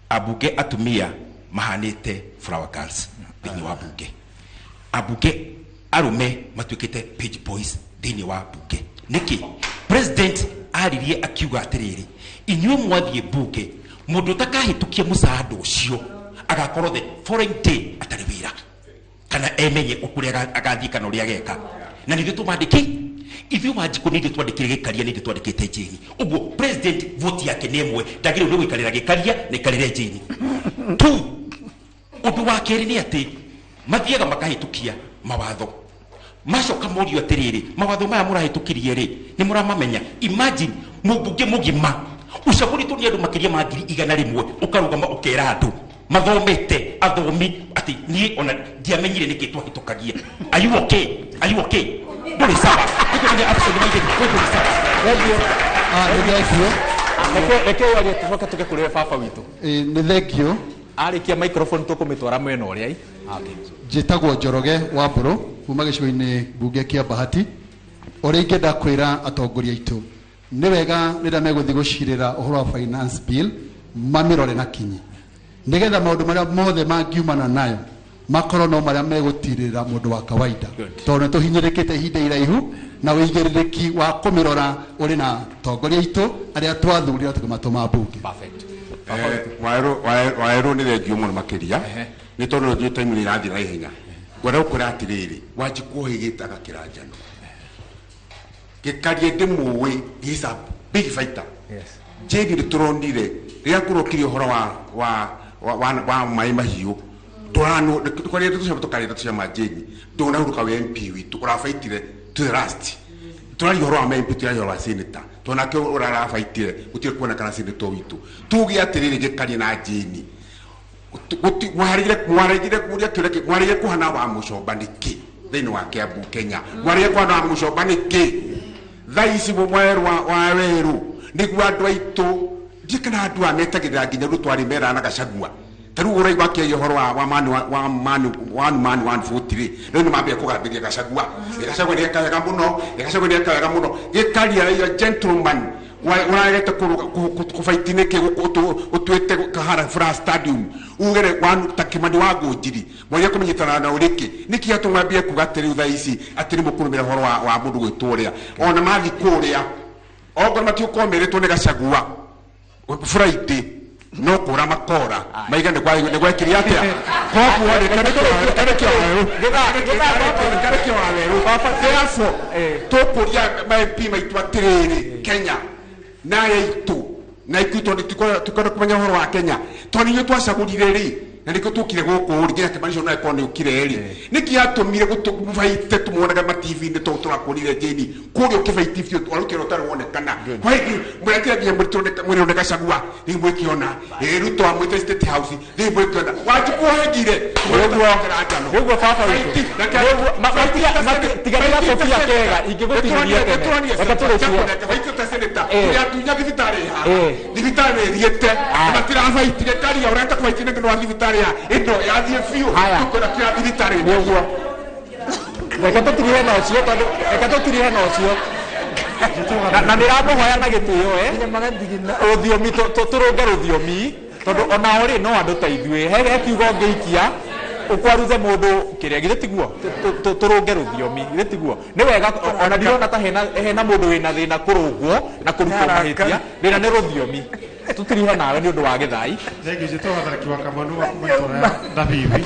abunge atumia mahanĩte flower girls thĩinĩ wa bunge, abunge arũme matuĩkĩte page boys thĩinĩ wa bunge. Nĩkĩ? President aririe akiuga atĩrĩrĩ, inyuĩ mwathiĩ bunge mũndũ ũtakahĩtũkia mũsaada ũcio agakorwo the foreign day atarĩ wĩra, kana emenye kũrĩa agathiĩ kana ũrĩa ageka. Na nithuĩ tũmandĩki, ithuĩ Wanjikũ nĩ ithuĩ twandĩkire Gĩkaria, nĩ ithuĩ twandĩkĩte Jane. Ũguo president vote yake nĩ ĩmwe, ndagĩrĩirwo nĩ gũikarĩra Gĩkaria na ikarĩre Jane. Tu ũndũ wa kerĩ nĩ atĩ mathiaga makahĩtũkia mawatho, macoka morio atĩrĩrĩ, mawatho maya mũrahĩtũkirie rĩ nĩ mũramamenya? Imagine mũmbunge mũgima ũcagũrĩtwo nĩ andũ makĩria ma 100,000 ũkarũgama ũkera andũ mathomete athomi atĩ niĩ ona ndiamenyire nĩkĩ twahĩtũkagia. Are you okay? Are you okay? Ndũrĩ sawa. Ndũrĩ sawa. Reke warie tũcoke tũke kũrĩ we baba witũ. Nĩ thengio. Arĩkia microphone tũkũmĩtwara mwena ũrĩa. Njĩtagwo Njoroge wa Mbũrũ kuma gĩcigo-inĩ mbunge kĩa Bahati. Ũrĩa ingĩenda kwĩra atongoria aitũ nĩ wega rĩrĩa megũthiĩ gũcirĩra ũhoro wa finance bill mamĩrore na kinyi, nĩgetha maũndũ marĩa mothe mangiumana nayo makorwo no marĩa megũtirĩra mũndũ wa kawaida, tondũ nĩ tũhinyĩrĩkĩte ihinda iraihu na ũigĩrĩrĩki wa kũmĩrora ũrĩ na atongoria aitũ arĩa twathurire tũkĩmatũma mbunge. Waerwo nĩ thengio mũno makĩria nĩ tondũ nĩ time nĩ ĩrathiĩ na ihenya. Ngwenda gũkwĩra atĩrĩrĩ, Wanjikũ ũhĩgĩte agakĩra njano. Gĩkaria ndĩmũĩ, he is a big fighter. Jane nĩ tũronire rĩrĩa kũrokire ũhoro wa maĩ mahiũ, Ndorano kwaria tucema tukaria tucema Jane ndonahuruka we MP witu urabaitire to the last. Turaria ũhoro wa MP, turaria ũhoro wa senator, tonake ũrarabaitire gũtirĩ kuona kana senator witũ. Tuge atĩrĩrĩ, gĩkaria na Jane mwarĩgire kũria kĩũria, mwarĩgire kũhana wa mũcomba nĩkĩ thĩinĩ wa Kiambu Kenya? Mwarĩgire kũhana wa mũcomba nĩkĩ thaa ici mwerũ wa werũ nĩguo andũ aitũ ndiĩ kana andũ aya metagĩrĩra nginya rĩu twarĩ mera na Gachagua. Ta rĩu ũraigua akĩaria ũhoro wa man wa man one man one vote rĩ, rĩu nĩ mambia kũgambĩria Gachagua. Gachagua nĩ eka wega mũno, Gachagua nĩ eka wega mũno. Gĩkaria raia gentleman ũragete kũbaiti nĩkĩ ũtuĩte Kahara Fura Stadium ugere ta Kimani wa Ngũnjiri mwaria kũmenyitana na ũrĩkĩ nĩkĩ atũmambie kuga atĩ rĩu thaa ici atĩ nĩ mũkũrũmĩra ũhoro wa mũndũ gwĩtwo ũrĩa ona mathi kũrĩa okorwo matiũkorwo merĩtwo nĩ Gachagua Friday no kũra makora maiga nĩ gwekire atĩa. Koguo rĩ karekio wa werũ therefore tũkũria ma MP maitũ atĩrĩrĩ Kenya na yaitũ na ikuũ tondũ tikwenda kũmenya ũhoro wa Kenya tondũ inyuĩ twacagũrire rĩ na nĩkĩo tũkire gũkũ rĩ nginya Kimani ũcio no akorwo nĩ ũkire rĩ nĩkĩ yatũmire gũtũbaite tũmuonaga ma TV-inĩ tondũ tũrakũrire Jane kũrĩa ũkĩbaiti biũ warutire ũtarĩ wonekana mwekire nginya mwĩrĩ nĩ Gachagua rĩu mwĩkĩona Ruto amwĩte State House rĩu mwĩkĩona Wanjikũ hengire nĩguo baba witũ tiganĩra kobia kega ingĩgũtinĩria tene reke tũrĩkie. Baitĩte senator kũrĩa atunya thibitarĩ haha thibitarĩ ĩthiĩte matirabaitire karia ũrenda kũbaitia nĩ wa thibitarĩ ya ĩno yathiĩ biũ tũkwenda kĩra thibitarĩ nĩguo reke tũtirihe na ũcio tondũ reke tũtirihe na ũcio na nĩramũhoya na gĩtĩo rũthiomi tũrũnge rũthiomi tondũ onao rĩ no andũ ta ithuĩ he kiugo ũngĩikia ũkwaruze mũndũ kĩrĩa githĩ tiguo tũrũnge rũthiomi githĩ tiguo nĩ wega ona ndirona ta hena mũndũ wĩna thĩna kũrũngwo na kũrutwo mahĩtia thĩna nĩ rũthiomi tũtirihe nawe nĩ ũndũ wa gĩthai. Thengiũ njĩtagwo Tharaki wa Kamanu wa kuma itũra ya Ndabibi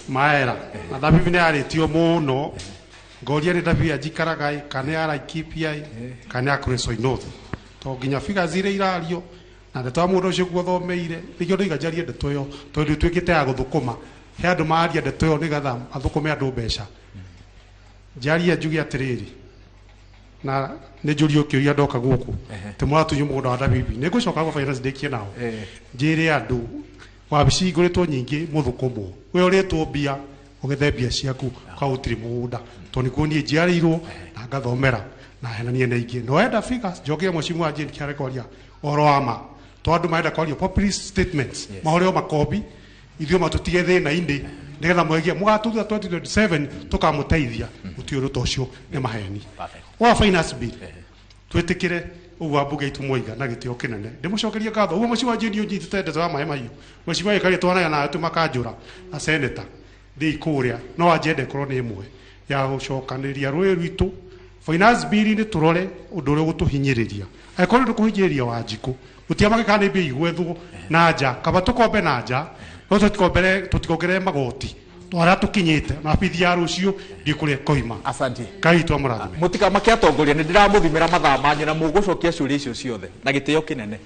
Maera na Ndabibi nĩ yarĩtio mũno ngoria nĩ Ndabibi anjikaraga ĩ kana ya Laikipia ĩ kana ya Kuresoi North to nginya figures iria irario na ndeto ya mũndũ ũcio guothomeire nĩkĩo ndoiga njarie ndeto ĩyo tondũ ĩtuĩkĩte ya gũthũkũma he andũ maria ndeto ĩyo nĩgetha mathũkũme andũ mbeca. Njarie njuge atĩrĩrĩ na nĩ njũrio kĩũria ndoka gũkũ tĩ mũratunywo mũgũnda wa Ndabibi nĩ ngũcoka gwa finance ndĩkie nao njĩre andũ wabici ingũrĩtwo nyingĩ mũthũkũmwo we ũrĩtwo mbia ũgethe mbia ciaku ka gũtirĩ mũgũnda tondũ nĩkuo niĩ njiarĩirwo na ngathomera na henanie na ingĩ no enda figures njokere mũcimu wa Jane Kĩare kwaria ũhoro wa ma to andũ marenda kwaria populist statements mahũrĩo makombi ithuĩ matũtige thĩna-inĩ nĩgetha mwegie mũgatũthutha 2027 tũkamũteithia gũtirĩ ũndũ ta ũcio nĩ maheni. Wa finance bill twĩtĩkĩre ũguo ambunge aitũ mwaiga na gĩtĩo kĩnene ndĩmũcokerie ngatho ũguo mũciĩ wa Jane ũnyitĩte ndeto ya maĩ mahiũ mũciĩ wa Gĩkaria twaraya nawe tũmakanjũra na senator thĩi kũrĩa no agenda ĩkorwo nĩ ĩmwe ya gũcokanĩria rũĩ rwitũ finance bill nĩ tũrore ũndũ ũrĩa ũgũtũhinyĩrĩria angĩkorwo nĩ ũkũhinyĩrĩria Wanjikũ gũtiamake kana nĩ mbia igwethwo na nja kaba tũkombe na nja no tũtikongerere magoti twarĩa tũkinyĩte na bithi ya rũciũ ndikũrĩa ĩkoima. Asante. Ngai witũ amũrathime. Mũtikamake atongoria nĩ ndĩramũthimĩra mathaa manyu na mũgũcokia ciũria icio ciothe na gĩtĩo kĩnene.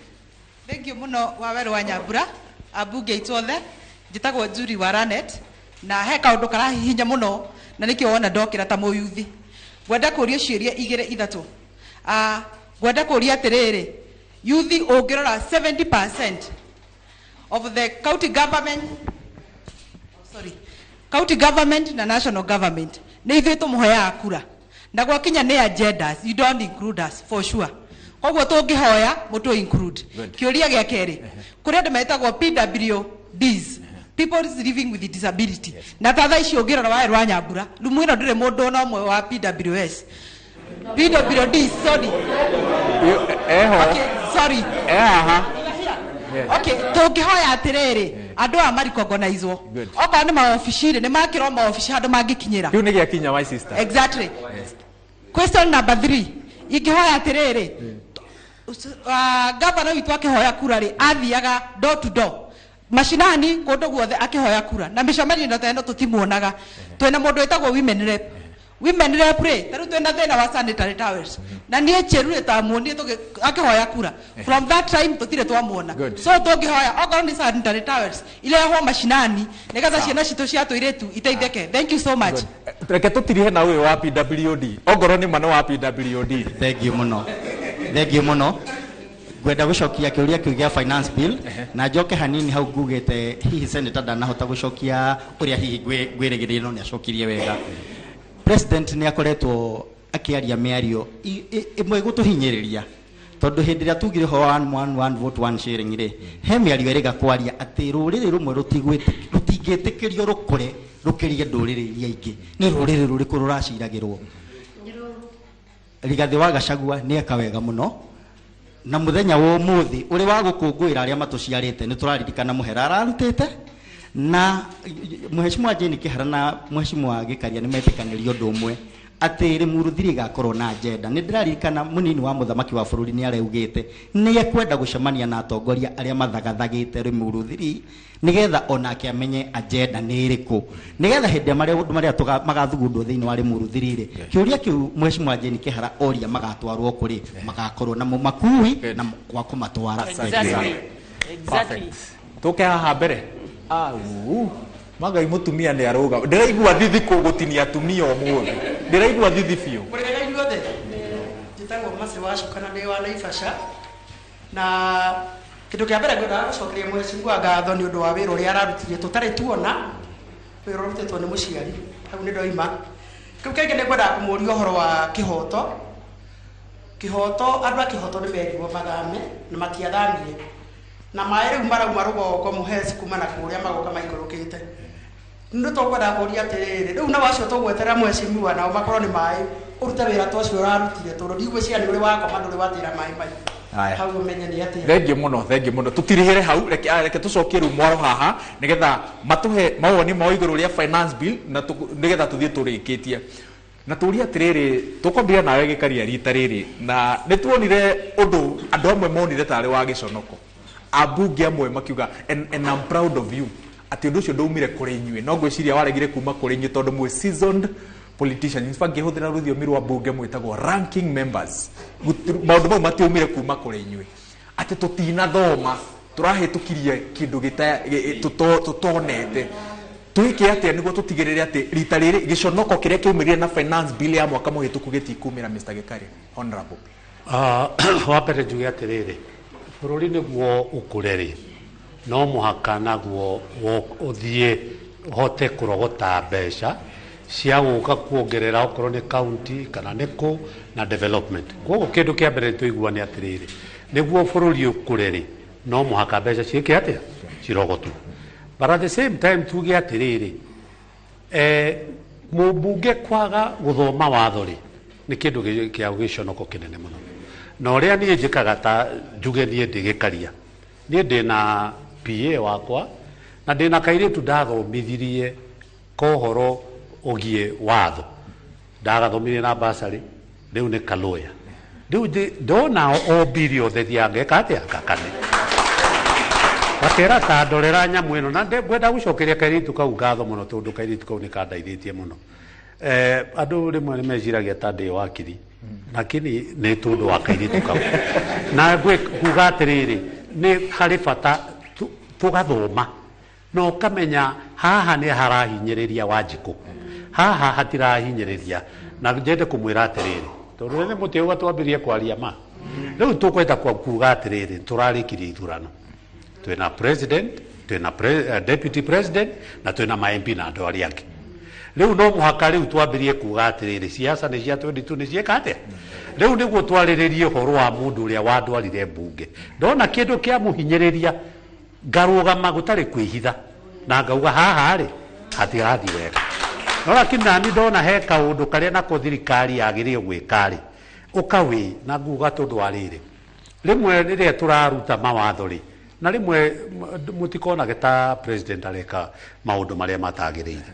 Thengiũ mũno Wawerũ wa Nyambura ambunge aitũ othe njĩtagwo Njuri wa Ranet na he kaũndũ karahihinya mũno na nĩkĩo wona ndokĩra ta mũyuthi. Ngwenda kũria ciũria igĩrĩ ithatũ. Ngwenda kũria atĩrĩrĩ yuthi ũngĩrora 70% of the county government, sorry, county government na national government nĩ ithuĩ tũmũheaga kura na gwakinya nĩ agendas you don't include us for sure koguo tũngĩhoya mũtũ include. Kĩũria gĩa kerĩ kũrĩ andũ metagwo PWDs, people living with disability, na ta thaa ici ũngĩrora Wawerũ wa Nyambura rumu ĩno ndĩrĩ mũndũ ona ũmwe wa PWS PWD, sorry. Okay, sorry. Okay, tũngĩhoya atĩrĩrĩ andũ aya marikongonaizwo okorwo nĩ maobici rĩ nĩ makĩrwo maobici handũ mangĩkinyĩra. Kĩu nĩ gĩakinya my sister. Exactly. Question number 3 ingĩhoya atĩrĩrĩ gavana witũ akĩhoya kura rĩ athiaga door to door macinani kũndũ guothe akĩhoya kura na mĩcemanio ta ĩno tũtimuonaga. Twĩna mũndũ wĩtagwo women rep Women rep rĩ, ta rĩu twĩna thĩna wa sanitary towels na niĩ Cherure tamuonire akĩhoya kura. From that time tũtirĩ twamuona. So tũngĩhoya okorwo nĩ sanitary towels irehwo mashinani nĩgetha ciana citũ cia tũirĩtu iteithĩke. Thank you so much. Reke tũtirihe na ũyũ wa PWD, ongorwo nĩ ma nĩ wa PWD. Thank you mũno, thank you mũno. Ngwenda gũcokia kĩũria kĩu gĩa finance bill na njoke hanini hau ngugĩte hihi senator ndanahota gũcokia ũrĩa hihi ngwĩrĩgĩrĩire, no nĩ acokirie wega. President nĩ akoretwo akĩaria mĩario ĩmwe ĩgũtũhinyĩrĩria, tondũ hĩndĩ ĩrĩa tugire ho one one one vote one sharing rĩ, he mĩario ĩrĩga kwaria atĩ rũrĩrĩ rũmwe rũtingĩtĩkĩrio rũkũre rũkĩrie ndũrĩrĩ iria ingĩ. Nĩ rũrĩrĩ rũrĩkũ rũraciragĩrwo? Rigathĩ wa Gachagua nĩ eka wega mũno, na mũthenya wa ũmũthĩ ũrĩ wa gũkũngũĩra arĩa matũciarĩte nĩ tũraririkana mũhera ararutĩte, na Mheshimiwa Jane Kihara na Mheshimiwa Gĩkaria nĩ metĩkanĩria ũndũ ũmwe atĩ Limuru 3 ĩgakorwo na agenda. Nĩ ndĩraririkana mũnini wa mũthamaki wa bũrũri nĩ araugĩte nĩ ekwenda gũcemania na atongoria arĩa mathagathagĩte Limuru 3 nĩgetha onake amenye agenda nĩ ĩrĩkũ, nĩgetha hĩndĩ ĩrĩa maũndũ marĩa magathugundwo thĩinĩ wa Limuru 3 rĩ, kĩũria kĩu Mheshimiwa Jane Kihara oria magatwarwo kũrĩ, magakorwo na mũmakui na kwa kũmatwara. Exactly. Tũke haha mbere. Au, magai mũtumia nĩ arũgama. Ndĩraigua thithi kũgũtinia atumia ũmũthĩ. Ndĩraigua thithi biũ. Mũrĩega inyuothe. Njĩtagwo Mercy Wacuka na ndĩ wa Naivasha. Na kĩndũ kĩa mbere ngwendaga gũcokeria Mheshimiwa ngatho nĩ ũndũ wa wĩra ũrĩa ararutire tũtarĩ tuona, wĩra ũrutĩtwo nĩ mũciari. Hau nĩ ndoima. Kĩu kĩngĩ nĩ ngwendaga kũmũria ũhoro wa kĩhoto. Kĩhoto, andũ a kĩhoto nĩ merirwo mathame na matiathamire. Na maĩ rĩu marauma rũgongo Mũhesi kuma na kũrĩa magoka maikũrũkĩte. Nĩ tũkwendaga kũria atĩrĩrĩ, rĩu nao acio tũgweterera Mheshimiwa nao makorwo nĩ maĩ, ũrute wĩra ta ũcio ũrarutire, tondũ ndigwĩciria nĩ ũrĩ wakoma ndũrĩ watĩra maĩ mahiũ. Hau ũmenye nĩ atĩa. Thengiũ mũno, thengiũ mũno. Tũtirihĩre hau, reke tũcokie rĩu mwaro haha nĩgetha matũhe mawoni mao igũrũ rĩa finance bill na nĩgetha tũthiĩ tũrĩkĩtie. Na tũrie atĩrĩrĩ, tũkwambĩrĩria nawe Gĩkaria rita rĩrĩ, na nĩ tuonire ũndũ andũ amwe monire tarĩ wa gĩconoko. Ambunge amwe makiuga and I'm proud of you atĩ ũndũ ũcio ndũumire kũrĩ inyuĩ, no ngwĩciria waregire kuma kũrĩ inyuĩ tondũ mwĩ seasoned politicians. In fact, ngĩhũthĩra rũthiomi rwa mbunge mwĩtagwo ranking members. Maũndũ mau matiumire kuma kũrĩ inyuĩ, atĩ tũtinathoma, tũrahĩtũkirie kĩndũ tũtonete. Twĩke atĩa nĩguo tũtigĩrĩre atĩ rita rĩrĩ gĩconoko kĩrĩa kĩaumĩrire na finance bill ya mwaka mũhĩtũku gĩtikumĩra? Mr. Gĩkaria, honorable. Wa mbere njuge atĩrĩrĩ, bũrũri nĩguo ũkũre rĩ, no mũhaka naguo ũthiĩ ũhote kũrogota mbeca cia gũka kuongerera okorwo nĩ county kana nĩ kũ na development. Koguo kĩndũ kĩa mbere tũiguane atĩrĩrĩ, nĩguo bũrũri ũkũre rĩ, no mũhaka mbeca ciĩke atĩa, cirogotwo. But at the same time tuge atĩrĩrĩ, mũmbunge kwaga gũthoma watho rĩ, nĩ kĩndũ kĩa gĩconoko kĩnene mũno. Na ũrĩa niĩ njĩkaga ta njuge niĩ ndĩ Gĩkaria, niĩ ndĩna PA wakwa na ndĩna kairĩtu ndathomithirie kohoro ũgiĩ watho, ndagathomirie na basarĩ, rĩu nĩ kalũya. Rĩu ndona o biri yothe thiaga ngeka atĩa, ngakane gakera ta ndorera nyamũ ĩno. Na ngwenda gũcokeria kairĩtu kau ngatho mũno, tondũ kairĩtu kau nĩ kandeithĩtie mũno. Andũ rĩmwe nĩ meciragia ta ndĩ wakiri, lakini nĩ tondũ wa kairĩtu kau. Na nguga atĩrĩrĩ, nĩ harĩ bata tũgathoma na ũkamenya haha nĩ harahinyĩrĩria Wanjikũ, haha hatirahinyĩrĩria. Na njende kũmwĩra atĩrĩrĩ, tondũ rĩrĩ mũtĩ twambĩrĩrie kwaria ma, rĩu tũkwenda kuga atĩrĩrĩ, tũrarĩkirie ithurano, twĩna president, twĩna deputy president na twĩna ma MP na andũ arĩa angĩ. Rĩu no mũhaka rĩu twambĩrĩrie kuga atĩrĩrĩ, siasa nĩ cia 22 nĩ ciĩka atĩa. Rĩu nĩguo twarĩrĩrie ũhoro wa mũndũ ũrĩa wandwarire mbunge, ndona kĩndũ kĩa mũhinyĩrĩria ngarũgama gũtarĩ kwĩhitha na ngauga haha rĩ hatirathiĩ wega. No lakini nani ndona he kaũndũ karĩa nako thirikari yagĩrĩire gwĩka rĩ, ũkawĩ na nguga tondũ wa rĩrĩ, rĩmwe rĩrĩa tũraruta mawatho rĩ, na rĩmwe mũtikonage ta president areka maũndũ marĩa matagĩrĩire.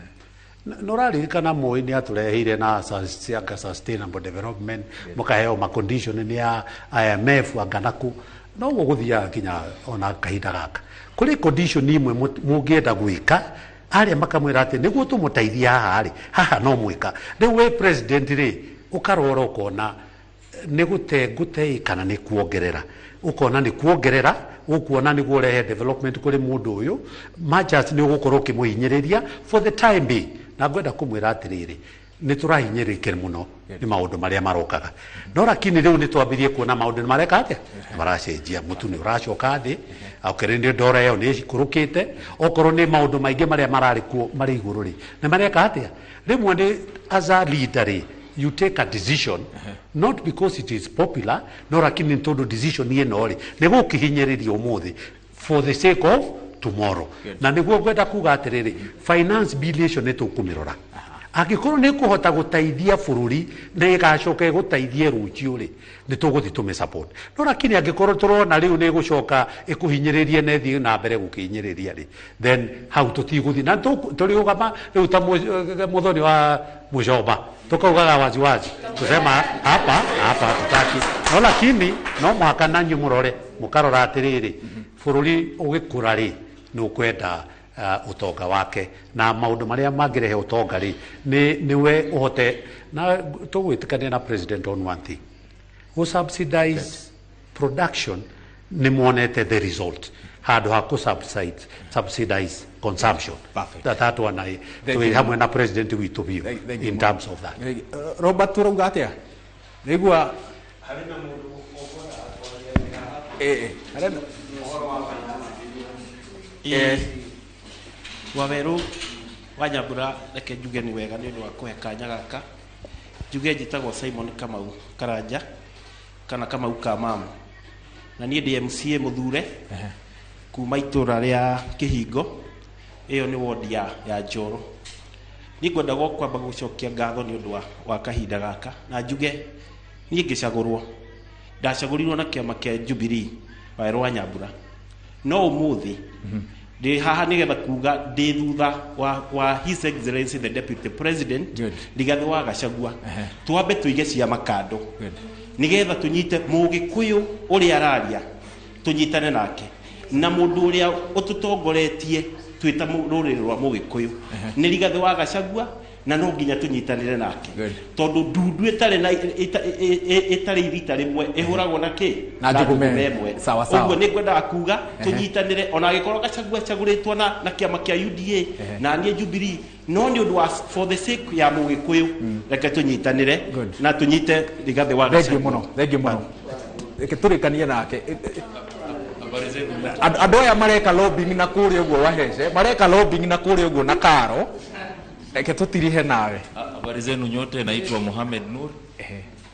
Nũraririkana Moi nĩ atũreheire na sustainable development, mũkaheo ma condition nĩ ya IMF anga naku, noguo gũthiaga nginya ona kahinda gaka. Kũrĩ condition imwe mũngĩenda gwĩka Arĩa makamwĩra atĩ nĩguo tũmũteithie haha rĩ, haha no mwĩka. Rĩu wĩ president rĩ, ũkarora ũkona nĩ gũte ngũte kana nĩ kuongerera. Ũkona nĩ kuongerera, ũkuona nĩguo ũrehe development kũrĩ mũndũ ũyũ, mergers nĩ ũgũkorwo ũkĩmũhinyĩrĩria for the time being. Na ngwenda kũmwĩra atĩrĩrĩ, nĩ tũrahinyĩrĩrĩkire mũno nĩ maũndũ marĩa marokaga, no lakini rĩu nĩ twambirie kuona maũndũ nĩ mareka atĩa, nĩ maracenjia. Mũtu nĩ ũracoka thĩ, okorwo nĩ ndora ĩyo nĩ ĩikũrũkĩte, okorwo nĩ maũndũ maingĩ marĩa mararĩ kuo marĩ igũrũ rĩ, nĩ mareka atĩa. Rĩmwe nĩ as a leader rĩ, you take a decision not because it is popular, no lakini nĩ tondũ decision ĩno rĩ nĩ gũkĩhinyĩrĩria ũmũthĩ for the sake of tomorrow. Na nĩguo ngwenda kuga atĩrĩrĩ, finance bill ĩcio nĩ tũkũmĩrora, angĩkorwo nĩ kũhota gũteithia bũrũri na ĩgacoka ĩgũteithie rũciũ rĩ, nĩ tũgũthiĩ tũmĩ support. No lakini angĩkorwo tũrona rĩu nĩ ĩgũcoka ĩkũhinyĩrĩrie na ĩthiĩ na mbere gũkĩhinyĩrĩria rĩ, then hau tũtigũthiĩ na tũrĩũgama rĩu ta mũthoni wa mũcomba, tukaugaga waziwazi tusema hapa hapa hatutaki. No lakini no mũhaka nanyu mũrore, mũkarora atĩrĩrĩ, bũrũri ũgĩkũra rĩ, nĩ ũkwenda ũtonga wake na maũndũ marĩa mangĩrehe ũtonga rĩ, nĩwe ũhote. Na tũgwĩtĩkania na president on one thing, gũ subsidize production, nĩ muonete the result, handũ ha kũ subsidize consumption. That one I Thank twĩ you. hamwe na president witũ biũ Thank you. in terms of that. Robert, ũrauga atĩa? Nĩigua harĩ Waweru wa Nyambura, reke njuge nĩ wega nĩ ũndũ wa kũhe kanya gaka. Njuge njĩtagwo Simon Kamau Karanja kana Kamau ka mamu, na niĩ ndĩ MCA mũthure kuma itũra rĩa Kĩhingo, ĩyo nĩ ward ya Njoro. Niĩ ngwenda kwamba gũcokia ngatho nĩ ũndũ wa kahinda gaka, na njuge niĩ ngĩcagũrwo ndacagũrirwo na kĩama kĩa Jubilee, Waweru wa Nyambura, no ũmũthĩ ndĩ haha nĩgetha kuga ndĩ thutha wa His Excellency the Deputy President Rigathi wa Gachagua. Twambe tũige ciama kando nĩgetha tũnyite mũgĩkũyũ ũrĩa araria, tũnyitane nake na mũndũ ũrĩa ũtũtongoretie twĩta rũrĩrĩ rwa mũgĩkũyũ nĩ Rigathi wa Gachagua, na no nginya tũnyitanĩre nake tondũ ndundu ĩtarĩ na ĩtarĩ irita rĩmwe ĩhũragwo na kĩ? Na njugume. Ĩmwe. Sawa, sawa. Ũguo nĩ ngwendaga kuga tũnyitanĩre, ona angĩkorwo Gachagua acagũrĩtwo na kĩama kĩa UDA na niĩ Jubilee, no nĩ ũndũ wa for the sake ya mũgĩkũyũ, reke tũnyitanĩre na tũnyite Rigathi wa Thank you Gachagua. mũno, thank you mũno. Reke tũrĩkanie nake. Andũ aya mareka lobbying na kũrĩa ũguo, wahece mareka lobbying na kũrĩa ũguo na karo, reke tũtirihe nawe. Habari zenu nyote, naitwa Mohamed Nur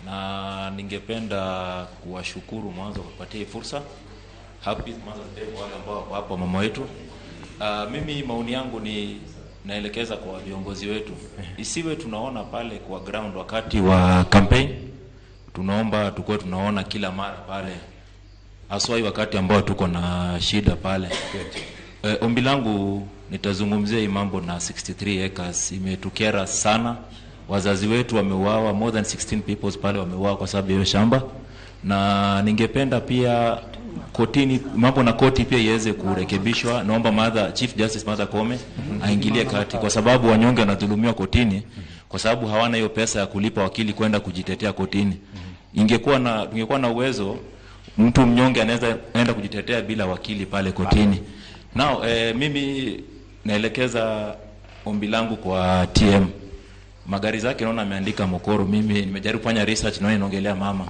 na ningependa kuwashukuru mwanzo kwa kupatia hii fursa. Happy Mother's Day kwa wale ambao wako hapa, mama wetu. Mimi maoni yangu ni naelekeza kwa viongozi wetu, isiwe tunaona pale kwa ground wakati wa campaign, tunaomba tukuwe tunaona kila mara pale, haswa hii wakati ambao tuko na shida pale. Ombi langu nitazungumzia hii mambo na 63 acres, imetukera sana. Wazazi wetu wameuawa, more than 16 people pale wameuawa kwa sababu ya hiyo shamba, na ningependa pia kotini, mambo na koti pia iweze kurekebishwa. Naomba Chief Justice Martha Koome aingilie kati, kwa sababu wanyonge wanadhulumiwa kotini kwa sababu hawana hiyo pesa ya kulipa wakili kwenda kujitetea kotini. Tungekuwa na uwezo, mtu mnyonge anaweza enda kujitetea bila wakili pale kotini. Now, mimi naelekeza ombi langu kwa TM. Magari zake naona ameandika Mokoro. Mimi nimejaribu kufanya research, naona inaongelea mama.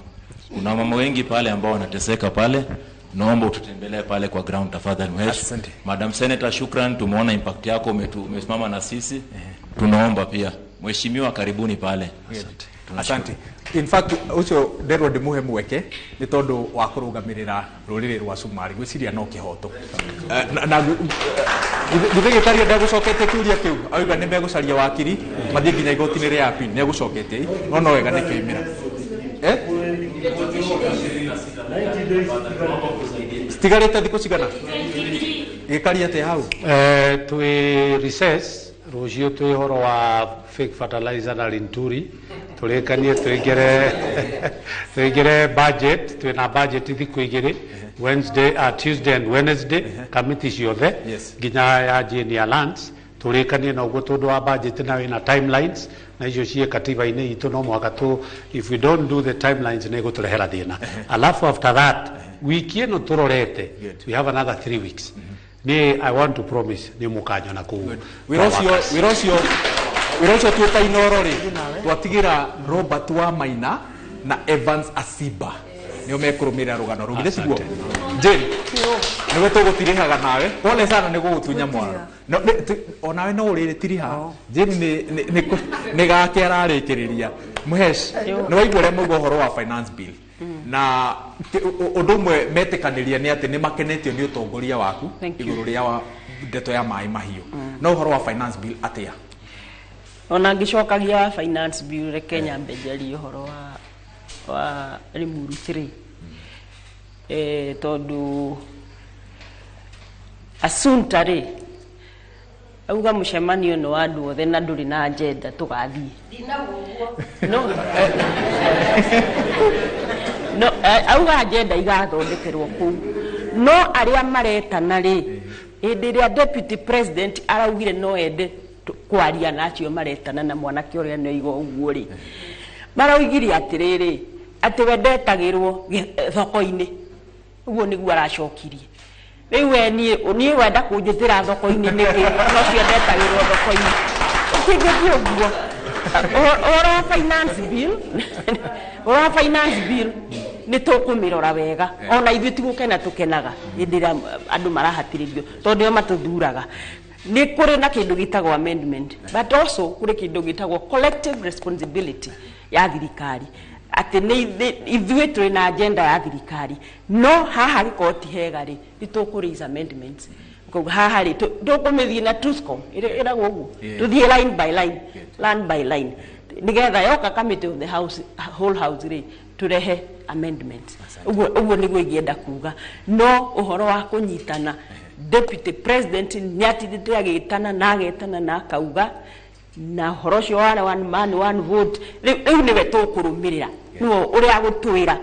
Kuna mama wengi pale ambao wanateseka pale. Naomba ututembelee pale kwa ground tafadhali mheshimiwa. Madam Senator, shukran, tumeona impact yako, umesimama na sisi. Tunaomba pia mheshimiwa, karibuni pale. Asante. Asante. In fact, ucio nderwo ndimuhe mweke nĩ tondũ wa kũrũgamĩrĩra rũrĩrĩ rwa Somali, gwĩciria no kĩhoto. Na githĩ gĩkaria ndegũcoketie kĩũria kĩu, auga nĩ megũcaria wakiri mathiĩ nginya igoti-inĩ rĩa appeal, nĩ egũcoketie, no wega nĩ kĩoimĩra. Citigarĩte thikũ cigana? Gĩkaria atĩa hau? Twĩ recess rũciũ, twĩ ũhoro wa fake fertilizer na Linturi, tũrĩkanie tũingĩre budget. Twĩna budget thikũ igĩrĩ, Wednesday, Tuesday and Wednesday, committee ciothe nginya ya Jane ya Lands. Tũrĩkanie na ũguo tondũ wa budget na wĩna timelines na icio ciĩ katiba-inĩ itũ, no mũhaka tũ, if we don't do the timelines, nĩ ĩgũtũrehera thĩna. Alafu after that, wiki ĩno tũrorete, we have another 3 weeks. Niĩ I want to promise nĩ mũkanyona kũu. Wĩra ũcio twĩ ta Inoro rĩ, twatigĩra Robert wa Maina na Evans Asiba nĩo mekũrũmĩrĩra rũgano rũu. Githĩ tiguo, Jane? Nĩwe tũgũtirĩhaga nawe. Pole sana nĩ gũgũtunya mwaro. No, onawe no ũrĩrĩ tiriha. Jane nĩ gake ararĩkĩrĩria. Mũhesh, nĩ waigua ũrĩa mauga ũhoro wa finance bill, na ũndũ ũmwe metĩkanĩria nĩ atĩ nĩ makenetio nĩ ũtongoria waku Thank you. igũrũ rĩa ndeto ya maĩ mahiũ. No ũhoro wa finance bill atĩa? Ona ngĩcokagia wa finance bill, reke nyambe njarie ũhoro wa Limuru 3, tondũ Asunta rĩ auga mũcemanio nĩ wa andũ othe na ndũrĩ na agenda tũgathiĩ no auga agenda igathondekerwo kũu, no arĩa maretana rĩ, hĩndĩ ĩrĩa deputy president araugire no ende kwaria na acio maretana na mwanake ũrĩa nĩoiga ũguo rĩ, maraugire atĩrĩrĩ, atĩ we ndetagĩrwo thoko-inĩ. Ũguo nĩguo aracokirie. Rĩu we niĩ wenda kũnjĩtĩra thoko-inĩ nĩkĩ? Nocio ndetagĩrwo thoko-inĩ, ũkĩngĩthiĩ ũguo. Ũhoro wa finance bill, ũhoro wa finance bill nĩ tũkũmĩrora wega. Ona ithuĩ ti gũkena tũkenaga hĩndĩ ĩrĩa andũ marahatĩrĩrio, tondũ nĩo matũthuraga. Nĩ kũrĩ na kĩndũ gĩtagwo amendment, but also kũrĩ kĩndũ gĩtagwo collective responsibility ya thirikari, atĩ nĩ ithuĩ tũrĩ na agenda ya thirikari, no haha gĩkorwo ti hega rĩ, nĩ tũkũ raise amendments. Koguo haha rĩ, tũkũmĩthiĩ na tuscom ĩragwo ũguo, tũthiĩ line by line, line by line, nĩgetha yoka committee of the house, whole house rĩ, tũrehe amendments. Ũguo nĩguo ingĩenda kuga. No ũhoro wa kũnyitana, deputy president nĩ atindĩte agĩtana na agetana na akauga na ũhoro ũcio wa one man one vote. Rĩu nĩwe tũkũrũmĩrĩra, nĩwe ũrĩa agũtwĩra.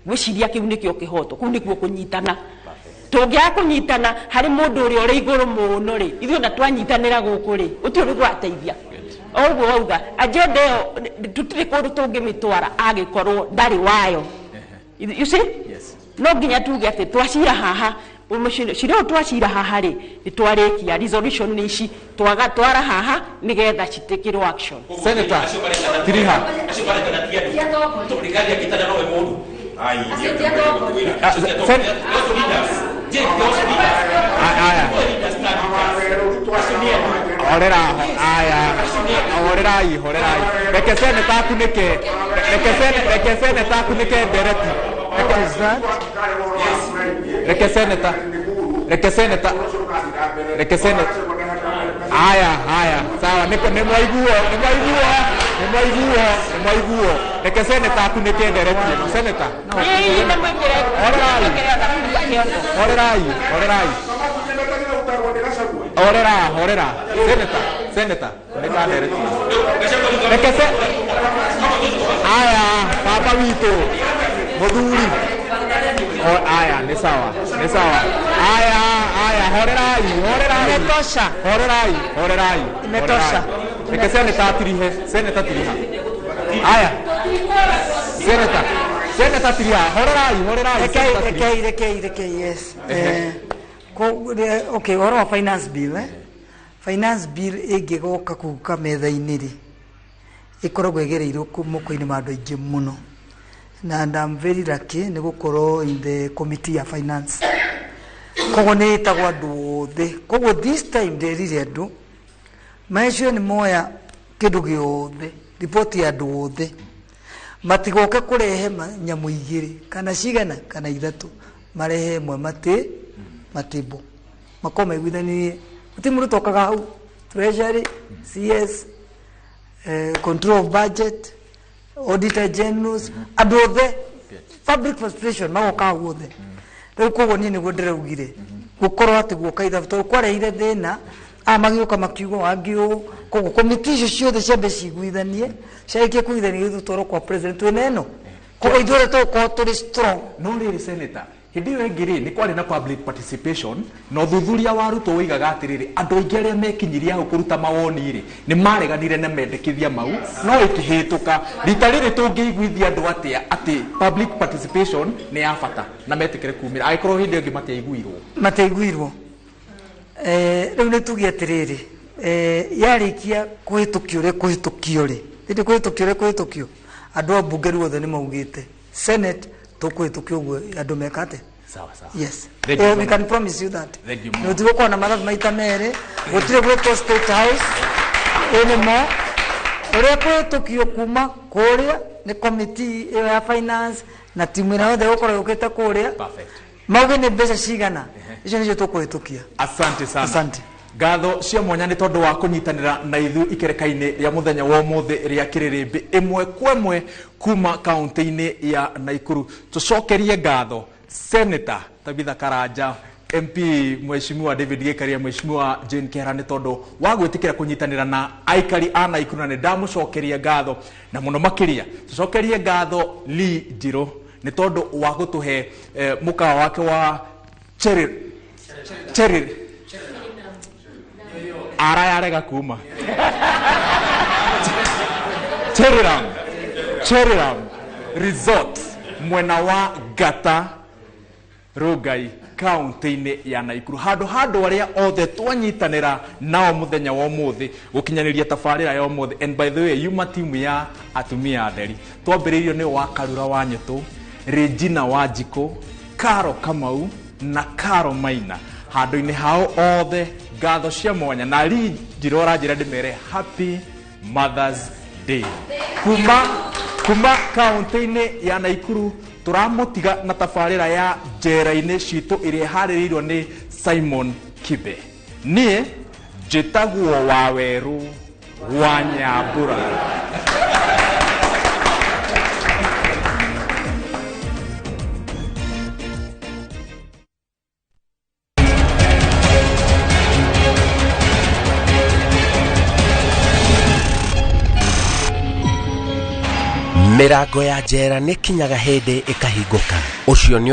Gwĩciria kĩu nĩkĩo kĩhoto, kũu nĩkuo kũnyitana. Tũngĩaga kũnyitana harĩ mũndũ ũrĩa ũrĩ igũrũ mũno rĩ, ithuĩ ona twanyitanĩra gũkũ rĩ, gũtirĩ ũndũ tũrateithia. O ũguo wauga, agenda ĩyo tũtirĩ kũndũ tũngĩmĩtwara angĩkorwo ndarĩ wayo. You see? No nginya tuge atĩ twacira haha, cira ũyũ twacira haha rĩ, nĩ twarĩkia resolution nĩ ici twaga twara haha nĩgetha citĩkĩrwo action. Senator tiriha. Rigathi akĩtana nowe mũndũ. Aya, horera. Aya, horerai, horerai. Reke seneta akunĩke, reke seneta akunĩke ndereti. Reke seneta, aya, aya, sawa. Nĩ mwaiguo, nĩ mwaiguo, nĩ mwaiguo, nĩ mwaiguo. Reke seneta akunĩke ndereti ĩno. Seneta, horerai, horerai, horerai, horera, horera. Seneta, seneta, nĩka ndereti ĩno. Reke se aya, baba witũ mũthuri. Aya, nĩ sawa, nĩ sawa. Aya, aya, horerai, horerai. Imetosha. Horerai, horerai. Imetosha. Horerai. Reke seneta atirihe. Seneta, tiriha. Aya, seneta, seneta, tiriha. Horerai, horerai. Rekei. Seneta, tiriha. Rekei, rekei, rekei, yes. Okay, ũhoro wa finance bill, finance bill ĩngĩgoka kũu kametha-inĩ rĩ, ĩkoragwo ĩgereirwo moko-inĩ ma andũ aingĩ mũno, na and I'm very lucky nĩ gũkorwo in the committee ya finance. Koguo nĩ ĩtagwo andũ othe. Koguo this time nderire andũ macio nĩ moya kĩndũ gĩothe, riboti ya andũ othe, matigoke kũrehe nyamũ igĩrĩ kana cigana kana ithatũ, marehe ĩmwe matĩ matĩbo makorwo maiguithanirie. Gũtirĩ mũndũ tokaga hau, treasury, CS, control of budget, auditor generals, andũ othe, public participation, magoka hau othe. Rĩu koguo niĩ nĩguo ndĩraugire gũkorwo atĩ guoka ithabu, tondũ kwarehire thĩna aya magĩũka makiuga wangĩ ũũ. Koguo komiti icio ciothe ciambe ciguithanie, ciarĩkia kũiguithania, gĩtũtwarwo kwa president twĩna ĩno. Koguo ithuothe tũgũkorwo tũrĩ strong. No rĩrĩ, senator, Hĩndĩ ĩyo ĩngĩ rĩ, nĩ kwarĩ na public participation na ũthuthuria warutwo woigaga atĩrĩrĩ, andũ aingĩ arĩa mekinyirie hau kũruta mawoni rĩ, nĩ mareganire na mendekithia mau, no ĩkĩhĩtũka. Rita rĩrĩ tũngĩiguithia andũ atĩa atĩ public participation nĩ ya bata na metĩkĩre kumĩra, angĩkorwo hĩndĩ ĩyo ĩngĩ matiaiguirwo? Matiaiguirwo. Rĩu nĩ tuge atĩrĩrĩ, yarĩkia kũhĩtũkio ũrĩa kũhĩtũkio rĩ, hĩndĩ kũhĩtũkio ũrĩa kũhĩtũkio, andũ a mbunge rĩu othe nĩ maugĩte Senate tũkũhĩtũkio ũguo andũ meka atĩa? Sawa sawa. Yes. Thank you so We much. can promise you that. Thank you. Nĩ tũgũkorwo na mathabu maita merĩ, gũtirĩ gwĩtwo State House anymore. Ũrĩa kũhĩtũkio kuma kũrĩa nĩ committee ĩyo ya finance na timu ĩrĩa yothe ĩgũkorwo yũkĩte kũrĩa. Perfect. Mauge nĩ mbeca cigana, icio nĩcio tũkũhĩtũkia. Asante sana. Asante. Ngatho cia mwanya nĩ tondũ wa kũnyitanĩra na ithuĩ ikereka-inĩ rĩa mũthenya wa ũmũthĩ rĩa kĩrĩrĩmbĩ ĩmwe kwa ĩmwe kuma kaunti-inĩ ya Naikuru. Tũcokerie ngatho Senator Tabitha Karanja, MP Mheshimiwa David Gikaria, Mheshimiwa Jane Kehara nĩ tondũ wa gwĩtĩkĩra kũnyitanĩra na aikari a Naikuru, na nĩ ndamũcokeria ngatho. Na mũno makĩria tũcokerie ngatho Lee Njirũ nĩ tondũ wa gũtũhe mũkawa wake wa Cherry Cherry ara yarega kuma Cheriram Cheriram Resort mwena wa Ngata Rongai kaunti-inĩ ya Naikuru, handũ handũ arĩa othe twanyitanĩra nao mũthenya wa ũmũthĩ gũkinyanĩria tabarĩra ya ũmũthĩ. And by the way, yuma timu ya atumia atheri twambĩrĩirio nĩ wa Karura wa Nyetũ, Regina Wanjikũ, Karo Kamau na Karo Maina. Handũ-inĩ hao othe ngatho cia mwanya na Lee Njirũ aranjĩra ndĩmere Happy Mother's Day. Kuma kaunti-inĩ ya Naikuru tũramũtiga na tabarĩra ya njera-inĩ citũ ĩrĩa ĩharĩrĩirio nĩ Simon Kibe. Niĩ njĩtagwo Wawerũ wa Nyambura. Mĩrango ya njera nĩ kinyaga hĩndĩ ĩkahingũka. Ũcio nĩ